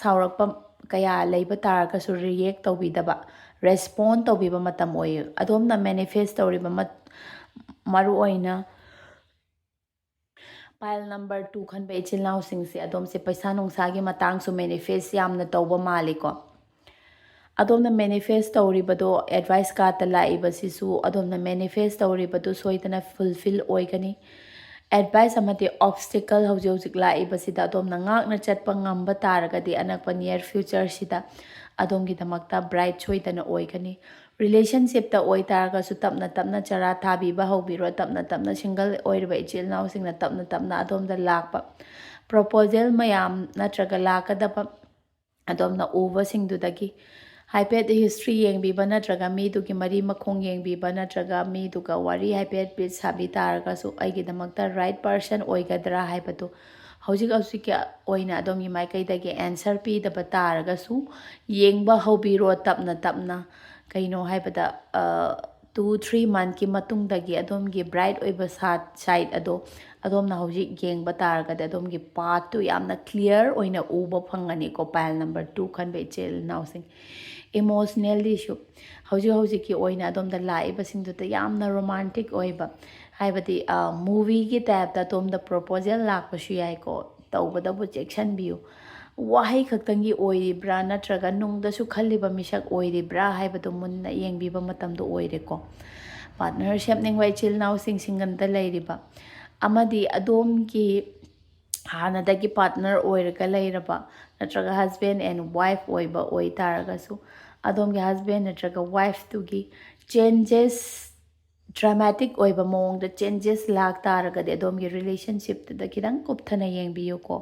ꯁꯥꯎꯔꯛꯄ ꯀꯌꯥ ꯂꯩꯕ ꯇꯥꯔꯒꯁꯨ react ꯇꯧꯕꯤꯗꯕ, respond ꯇꯧꯕꯤꯕ ꯃꯇꯝ ꯑꯣꯏꯌꯦ꯫ ꯑꯗꯣꯝꯅ manifest ꯇꯧꯔꯤꯕ ꯃꯠ-, ꯃꯔꯨꯑꯣꯏꯅ pile number two ꯈꯟꯕ ꯏꯆꯤꯜ ꯏꯅꯥꯎꯁꯤꯡꯁꯦ, ꯑꯗꯣꯝꯁꯦ ꯄꯩꯁꯥ ꯅꯨꯡꯁꯥꯒꯤ ꯃꯇꯥꯡꯁꯨ manifest ꯌꯥꯝꯅ ꯇꯧꯕ ꯃꯥꯜꯂꯤꯀꯣ꯫ ꯑꯗꯣꯝꯅ manifest ꯇꯧꯔꯤꯕꯗꯣ, advice cardꯇ ꯂꯥꯛꯏꯕꯁꯤꯁꯨ ꯑꯗꯣꯝꯅ manifest ꯇꯧꯔꯤꯕꯗꯨ ꯁꯣꯏꯗꯅ fulfill ꯑꯣꯏꯒꯅꯤ꯫ Advice ꯑꯃꯗꯤ obstacle ꯍꯧꯖꯤꯛ ꯍꯧꯖꯤꯛ ꯂꯥꯛꯏꯕꯁꯤꯗ ꯑꯗꯣꯝꯅ ꯉꯥꯛꯅ ꯆꯠꯄ ꯉꯝꯕ ꯇꯥꯔꯒꯗꯤ, ꯑꯅꯛꯄ near futureꯁꯤꯗ ꯑꯗꯣꯝꯒꯤꯗꯃꯛꯇ bright ꯁꯣꯏꯗꯅ ꯑꯣꯏꯒꯅꯤ꯫ Relationshipꯇ ꯑꯣꯏꯇꯥꯔꯒꯁꯨ ꯇꯞꯅ ꯇꯞꯅ ꯆꯔꯥ ꯊꯥꯕꯤꯕ ꯍꯧꯕꯤꯔꯣ꯫ ꯇꯞꯅ ꯇꯞꯅ single ꯑꯣꯏꯔꯤꯕ ꯏꯆꯤꯜ ꯏꯅꯥꯎꯁꯤꯡꯅ ꯇꯞꯅ ꯇꯞꯅ ꯑꯗꯣꯝꯗ ꯂꯥꯛꯄ proposal ꯃꯌꯥꯝ ꯅꯠꯇ꯭ꯔꯒ ꯂꯥꯛꯀꯗꯕ ꯑꯗꯣꯝꯅ ꯎꯕꯁꯤꯡꯗꯨꯗꯒꯤ ꯍꯥꯏꯐꯦꯠ history ꯌꯦꯡꯕꯤꯕ ꯅꯠꯇ꯭ꯔꯒ ꯃꯤꯗꯨꯒꯤ ꯃꯔꯤ ꯃꯈꯣꯡ ꯌꯦꯡꯕꯤꯕ ꯅꯠꯇ꯭ꯔꯒ ꯃꯤꯗꯨꯒ ꯋꯥꯔꯤ ꯍꯥꯏꯐꯦꯠ ꯕꯤꯠ ꯁꯥꯕꯤ ꯇꯥꯔꯒꯁꯨ ꯑꯩꯒꯤꯗꯃꯛꯇ right person ꯑꯣꯏꯒꯗ꯭ꯔꯥ ꯍꯥꯏꯕꯗꯨ ꯍꯧꯖꯤꯛ ꯍꯧꯖꯤꯛꯀꯤ ꯑꯣꯏꯅ ꯑꯗꯣꯝꯒꯤ ꯃꯥꯏꯀꯩꯗꯒꯤ answer ꯄꯤꯗꯕ ꯇꯥꯔꯒꯁꯨ ꯌꯦꯡꯕ ꯍꯧꯕꯤꯔꯣ ꯇꯞꯅ ꯇꯞꯅ꯫ ꯀꯩꯅꯣ ꯍꯥꯏꯕꯗ, two three monthꯀꯤ ꯃꯇꯨꯡꯗꯒꯤ ꯑꯗꯣꯝꯒꯤ bright ꯑꯣꯏꯕ side ꯑꯗꯣ ꯑꯗꯣꯝꯅ ꯍꯧꯖꯤꯛ ꯌꯦꯡꯕ ꯇꯥꯔꯒꯗꯤ ꯑꯗꯣꯝꯒꯤ pathꯇꯨ ꯌꯥꯝꯅ clear ꯑꯣꯏꯅ ꯎꯕ ꯐꯪꯒꯅꯤꯀꯣ, pile number two ꯈꯟꯕ ꯏꯆꯤꯜ ꯏꯅꯥꯎꯁꯤꯡ꯫ ꯏꯃꯣꯁꯅꯦꯜꯂꯤꯁꯨ ꯍꯧꯖꯤꯛ ꯍꯧꯖꯤꯛꯀꯤ ꯑꯣꯏꯅ ꯑꯗꯣꯝꯗ ꯂꯥꯛꯏꯕꯁꯤꯡꯗꯨꯗ ꯌꯥꯝꯅ ꯔꯣꯃꯥꯟꯇꯤꯛ ꯑꯣꯏꯕ, ꯍꯥꯏꯕꯗꯤ ꯃꯨꯚꯤꯒꯤ ꯇꯥꯏꯞꯇ ꯑꯗꯣꯝꯗ ꯄ꯭ꯔꯣꯄꯣꯖꯦꯜ ꯂꯥꯛꯄꯁꯨ ꯌꯥꯏꯀꯣ꯫ ꯇꯧꯕꯗꯕꯨ ꯆꯦꯛꯁꯤꯟꯕꯤꯌꯨ꯫ ꯋꯥꯍꯩ ꯈꯛꯇꯪꯒꯤ ꯑꯣꯏꯔꯤꯕ꯭ꯔꯥ ꯅꯠꯇ꯭ꯔꯒ ꯅꯨꯡꯗꯁꯨ ꯈꯜꯂꯤꯕ ꯃꯤꯁꯛ ꯑꯣꯏꯔꯤꯕ꯭ꯔꯥ ꯍꯥꯏꯕꯗꯨ ꯃꯨꯟꯅ ꯌꯦꯡꯕꯤꯕ ꯃꯇꯝꯗꯣ ꯑꯣꯏꯔꯦꯀꯣ꯫ ꯄꯥꯔꯠꯅꯔ ꯁꯦꯝꯅꯤꯡꯕ ꯏꯆꯤꯜ ꯏꯅꯥꯎꯁꯤꯡ ꯁꯤꯡꯒꯟꯗ ꯂꯩꯔꯤꯕ ꯑꯃꯗꯤ ꯑꯗꯣꯝꯒꯤ ꯍꯥꯟꯅꯗꯒꯤ ꯄꯥꯔꯠꯅꯔ ꯑꯣꯏꯔꯒ ꯂꯩꯔꯕ ꯅꯠꯇ꯭ꯔꯒ ꯍꯁꯕꯦꯟ ꯑꯦꯟ ꯋꯥꯏꯐ ꯑꯣꯏꯕ ꯑꯣꯏꯇꯥꯔꯒꯁꯨ ꯑꯗꯣꯝꯒꯤ ꯍꯁꯕꯦꯟ ꯅꯠꯇ꯭ꯔꯒ ꯋꯥꯏꯐꯇꯨꯒꯤ ꯆꯦꯟꯖꯦꯁ, ꯗ꯭ꯔꯃꯥꯇꯤꯛ ꯑꯣꯏꯕ ꯃꯑꯣꯡꯗ ꯆꯦꯟꯖꯦꯁ ꯂꯥꯛ ꯇꯥꯔꯒꯗꯤ ꯑꯗꯣꯝꯒꯤ ꯔꯤꯂꯦꯁꯟꯁꯤꯞꯇꯨꯗ ꯈꯤꯇꯪ ꯀꯨꯞꯊꯅ ꯌꯦꯡꯕꯤꯌꯨꯀꯣ꯫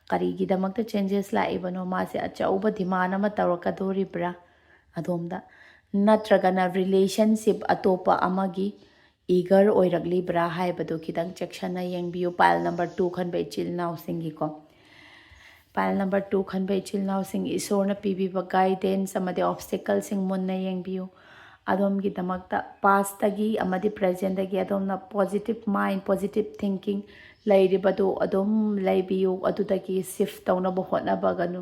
ꯀꯔꯤꯒꯤꯗꯃꯛꯇ ꯆꯦꯟꯖꯦꯁ ꯂꯥꯛꯏꯕꯅꯣ? ꯃꯥꯁꯦ ꯑꯆꯧꯕ ꯗꯤꯃꯥꯟ ꯑꯃ ꯇꯧꯔꯛꯀꯗꯣꯔꯤꯕ꯭ꯔꯥ ꯑꯗꯣꯝꯗ? ꯅꯠꯇ꯭ꯔꯒꯅ ꯔꯤꯂꯦꯁꯟꯁꯤꯞ ꯑꯇꯣꯞꯄ ꯑꯃꯒꯤ ꯏꯒꯔ ꯑꯣꯏꯔꯛꯂꯤꯕ꯭ꯔꯥ ꯍꯥꯏꯕꯗꯨ ꯈꯤꯇꯪ ꯆꯦꯛꯁꯟꯅ ꯌꯦꯡꯕꯤꯌꯨ꯫ ꯄꯥꯏꯜ ꯅꯝꯕꯔ ꯇꯨ ꯈꯟꯕ ꯏꯆꯤꯜ ꯏꯅꯥꯎꯁꯤꯡꯒꯤꯀꯣ꯫ ꯄꯥꯏꯜ ꯅꯝꯕꯔ ꯇꯨ ꯈꯟꯕ ꯏꯆꯤꯜ ꯏꯅꯥꯎꯁꯤꯡ, ꯏꯁꯣꯔꯅ ꯄꯤꯕꯤꯕ ꯒꯥꯏꯗꯦꯟꯁ ꯑꯃꯗꯤ ꯑꯣꯞꯁꯇꯤꯀꯜꯁꯤꯡ ꯃꯨꯟꯅ ꯌꯦꯡꯕꯤꯌꯨ꯫ ꯑꯗꯣꯝꯒꯤꯗꯃꯛꯇ ꯄꯥꯁꯇꯒꯤ ꯑꯃꯗꯤ ꯄ꯭ꯔꯦꯖꯦꯟꯗꯒꯤ ꯑꯗꯣꯝꯅ ꯄꯣꯖꯤꯇꯤꯚ ꯃꯥꯏꯟ, ꯄꯣꯖꯤꯇꯤꯚ ꯊꯤꯡꯀꯤꯡ ꯂꯩꯔꯤꯕꯗꯨ ꯑꯗꯨꯝ ꯂꯩꯕꯤꯌꯨ꯫ ꯑꯗꯨꯗꯒꯤ ꯁꯤꯐ ꯇꯧꯅꯕ ꯍꯣꯠꯅꯕꯒꯅꯨ꯫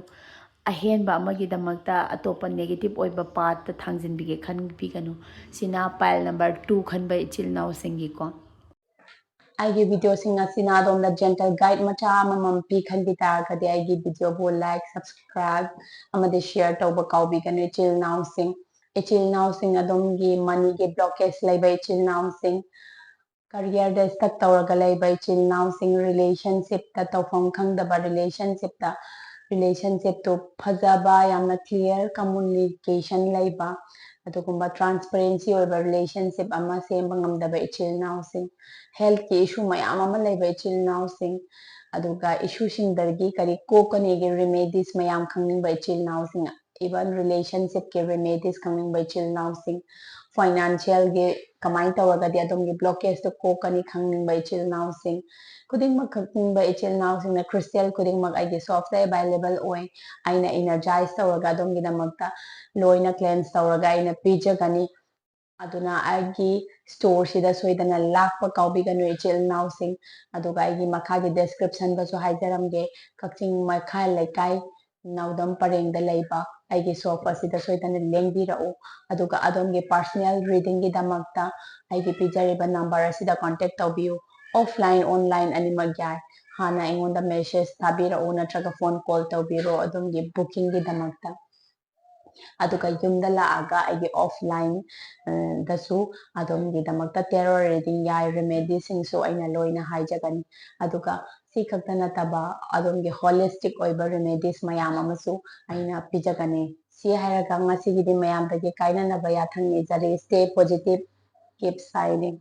ꯑꯍꯦꯟꯕ ꯑꯃꯒꯤꯗꯃꯛꯇ ꯑꯇꯣꯞꯄ ꯅꯦꯒꯦꯇꯤꯚ ꯑꯣꯏꯕ ꯄꯥꯠꯇ ꯊꯥꯡꯖꯤꯟꯕꯤꯒꯦ ꯈꯟꯕꯤꯒꯅꯨ꯫ ꯁꯤꯅ ꯄꯥꯏꯜ ꯅꯝꯕꯔ ꯇꯨ ꯈꯟꯕ ꯏꯆꯤꯜ ꯏꯅꯥꯎꯁꯤꯡꯒꯤꯀꯣ꯫ ꯑꯩꯒꯤ ꯚꯤꯗꯤꯑꯣꯁꯤꯡ ꯑꯁꯤꯅ ꯑꯗꯣꯝꯗ ꯖꯦꯟꯇꯜ ꯒꯥꯏꯗ ꯃꯆꯥ ꯑꯃꯃꯝ ꯄꯤ ꯈꯟꯕꯤ ꯇꯥꯔꯒꯗꯤ ꯑꯩꯒꯤ ꯚꯤꯗꯤꯑꯣꯕꯨ ꯂꯥꯏꯛ, ꯁꯕꯁꯀ꯭ꯔꯥꯏꯕ ꯑꯃꯗꯤ ꯁꯤꯌꯔ ꯇꯧꯕ ꯀꯥꯎꯕꯤꯒꯅꯨ ꯏꯆꯤꯜ ꯏꯅꯥꯎꯁꯤꯡ꯫ ꯏꯆꯤꯜ ꯏꯅꯥꯎꯁꯤꯡ ꯑꯗꯣꯝꯒꯤ ꯃꯅꯤꯒꯤ ꯕ꯭ꯂꯣꯀꯦꯖ ꯂꯩꯕ ꯏꯆꯤꯜ ꯏꯅꯥꯎꯁꯤꯡ, ꯀꯔꯤꯌꯔꯗ ꯁ꯭ꯇꯛ ꯇꯧꯔꯒ ꯂꯩꯕ ꯏꯆꯤꯜ ꯏꯅꯥꯎꯁꯤꯡ, ꯔꯤꯂꯦꯁꯟꯁꯤꯞꯇ ꯇꯧꯐꯝ ꯈꯪꯗꯕ, ꯔꯤꯂꯦꯁꯟꯁꯤꯞꯇ ꯔꯤꯂꯦꯁꯟꯁꯤꯞꯇꯨ ꯐꯖꯕ, ꯌꯥꯝꯅ ꯀ꯭ꯂꯤꯌꯥꯔ ꯀꯝꯃꯨꯅꯤꯀꯦꯁꯟ ꯂꯩꯕ, ꯑꯗꯨꯒꯨꯝꯕ ꯇ꯭ꯔꯥꯟꯁꯄꯔꯦꯟꯁꯤ ꯑꯣꯏꯕ ꯔꯤꯂꯦꯁꯟꯁꯤꯞ ꯑꯃ ꯁꯦꯝꯕ ꯉꯝꯗꯕ ꯏꯆꯤꯜ ꯏꯅꯥꯎꯁꯤꯡ, ꯍꯦꯜꯊꯀꯤ ꯏꯁꯨ ꯃꯌꯥꯝ ꯑꯃ ꯂꯩꯕ ꯏꯆꯤꯜ ꯏꯅꯥꯎꯁꯤꯡ, ꯑꯗꯨꯒ ꯏꯁꯨꯁꯤꯡꯗꯒꯤ ꯀꯔꯤ ꯀꯣꯛꯀꯅꯤꯒꯤ ꯔꯤꯃꯦꯗꯤꯁ ꯃꯌꯥꯝ ꯈꯪꯅꯤꯡꯕ ꯏꯆꯤꯜ ꯏꯅꯥꯎꯁꯤꯡ, ꯏꯚꯟ ꯔꯤꯂꯦꯁꯟꯁꯤꯞꯀꯤ ꯔꯤꯃꯦꯗꯤꯁ ꯈꯪꯅꯤꯡꯕ ꯏꯆꯤꯜ ꯏꯅꯥꯎꯁꯤꯡ, ꯐꯥꯏꯅꯥꯟꯁꯤꯌꯦꯜꯒꯤ ꯀꯃꯥꯏꯅ ꯇꯧꯔꯒꯗꯤ ꯑꯗꯣꯝꯒꯤ ꯕ꯭ꯂꯣꯀꯦꯖꯇꯨ ꯀꯣꯛꯀꯅꯤ ꯈꯪꯅꯤꯡꯕ ꯏꯆꯤꯜ ꯏꯅꯥꯎꯁꯤꯡ, ꯈꯨꯗꯤꯡꯃꯛ ꯈꯪꯅꯤꯡꯕ ꯏꯆꯤꯜ ꯏꯅꯥꯎꯁꯤꯡꯅ ꯈ꯭ꯔꯤꯁꯇꯦꯜ ꯈꯨꯗꯤꯡꯃꯛ ꯑꯩꯒꯤ ꯁꯣꯞꯇ ꯑꯦꯚꯥꯏꯂꯦꯕꯜ ꯑꯣꯏ꯫ ꯑꯩꯅ ꯏꯅꯔꯖꯥꯏꯁ ꯇꯧꯔꯒ ꯑꯗꯣꯝꯒꯤꯗꯃꯛꯇ ꯂꯣꯏꯅ ꯀ꯭ꯂꯦꯟꯁ ꯇꯧꯔꯒ ꯑꯩꯅ ꯄꯤꯖꯒꯅꯤ꯫ ꯑꯗꯨꯅ ꯑꯩꯒꯤ ꯁ꯭ꯇꯣꯔꯁꯤꯗ ꯁꯣꯏꯗꯅ ꯂꯥꯛꯄ ꯀꯥꯎꯕꯤꯒꯅꯨ ꯏꯆꯤꯜ ꯏꯅꯥꯎꯁꯤꯡ꯫ ꯑꯗꯨꯒ ꯑꯩꯒꯤ ꯃꯈꯥꯒꯤ ꯗꯦꯁꯀ꯭ꯔꯤꯞꯁꯟꯗꯁꯨ ꯍꯥꯏꯖꯔꯝꯒꯦ, ꯀꯛꯆꯤꯡ ꯃꯈꯥ ꯂꯩꯀꯥꯏ ꯅꯥꯎꯗꯝ ꯄꯔꯦꯡꯗ ꯂꯩꯕ ꯑꯩꯒꯤ shop ꯑꯁꯤꯗ ꯁꯣꯏꯗꯅ ꯂꯦꯡꯕꯤꯔꯛꯎ꯫ ꯑꯗꯨꯒ ꯑꯗꯣꯝꯒꯤ personal readingꯒꯤꯗꯃꯛꯇ ꯑꯩꯒꯤ ꯄꯤꯖꯔꯤꯕ number ꯑꯁꯤꯗ contact ꯇꯧꯕꯤꯌꯨ꯫ Offline, online ꯑꯅꯤꯃꯛ ꯌꯥꯏ꯫ ꯍꯥꯟꯅ ꯑꯩꯉꯣꯟꯗ message ꯊꯥꯕꯤꯔꯛꯎ ꯅꯠꯇ꯭ꯔꯒ phone call ꯇꯧꯕꯤꯔꯣ ꯑꯗꯣꯝꯒꯤ bookingꯒꯤꯗꯃꯛꯇ꯫ ꯑꯗꯨꯒ ꯌꯨꯝꯗ ꯂꯥꯛꯑꯒ ꯑꯩꯒꯤ offline, ꯑ, ꯗꯁꯨ ꯑꯗꯣꯝꯒꯤꯗꯃꯛꯇ tarot reading ꯌꯥꯏ, remedyꯁꯤꯡꯁꯨ ꯑꯩꯅ ꯂꯣꯏꯅ ꯍꯥꯏꯖꯒꯅꯤ꯫ ꯑꯗꯨꯒ ꯁꯤ ꯈꯛꯇ ꯅꯠꯇꯕ ꯑꯗꯣꯝꯒꯤ holistic ꯑꯣꯏꯕ remedies ꯃꯌꯥꯝ ꯑꯃꯁꯨ ꯑꯩꯅ ꯄꯤꯖꯒꯅꯤ꯫ ꯁꯤ ꯍꯥꯏꯔꯒ ꯉꯁꯤꯒꯤꯗꯤ ꯃꯌꯥꯝꯗꯒꯤ ꯀꯥꯏꯅꯅꯕ ꯌꯥꯊꯪ ꯅꯤꯖꯔꯤ꯫ Stay positive, keep shining꯫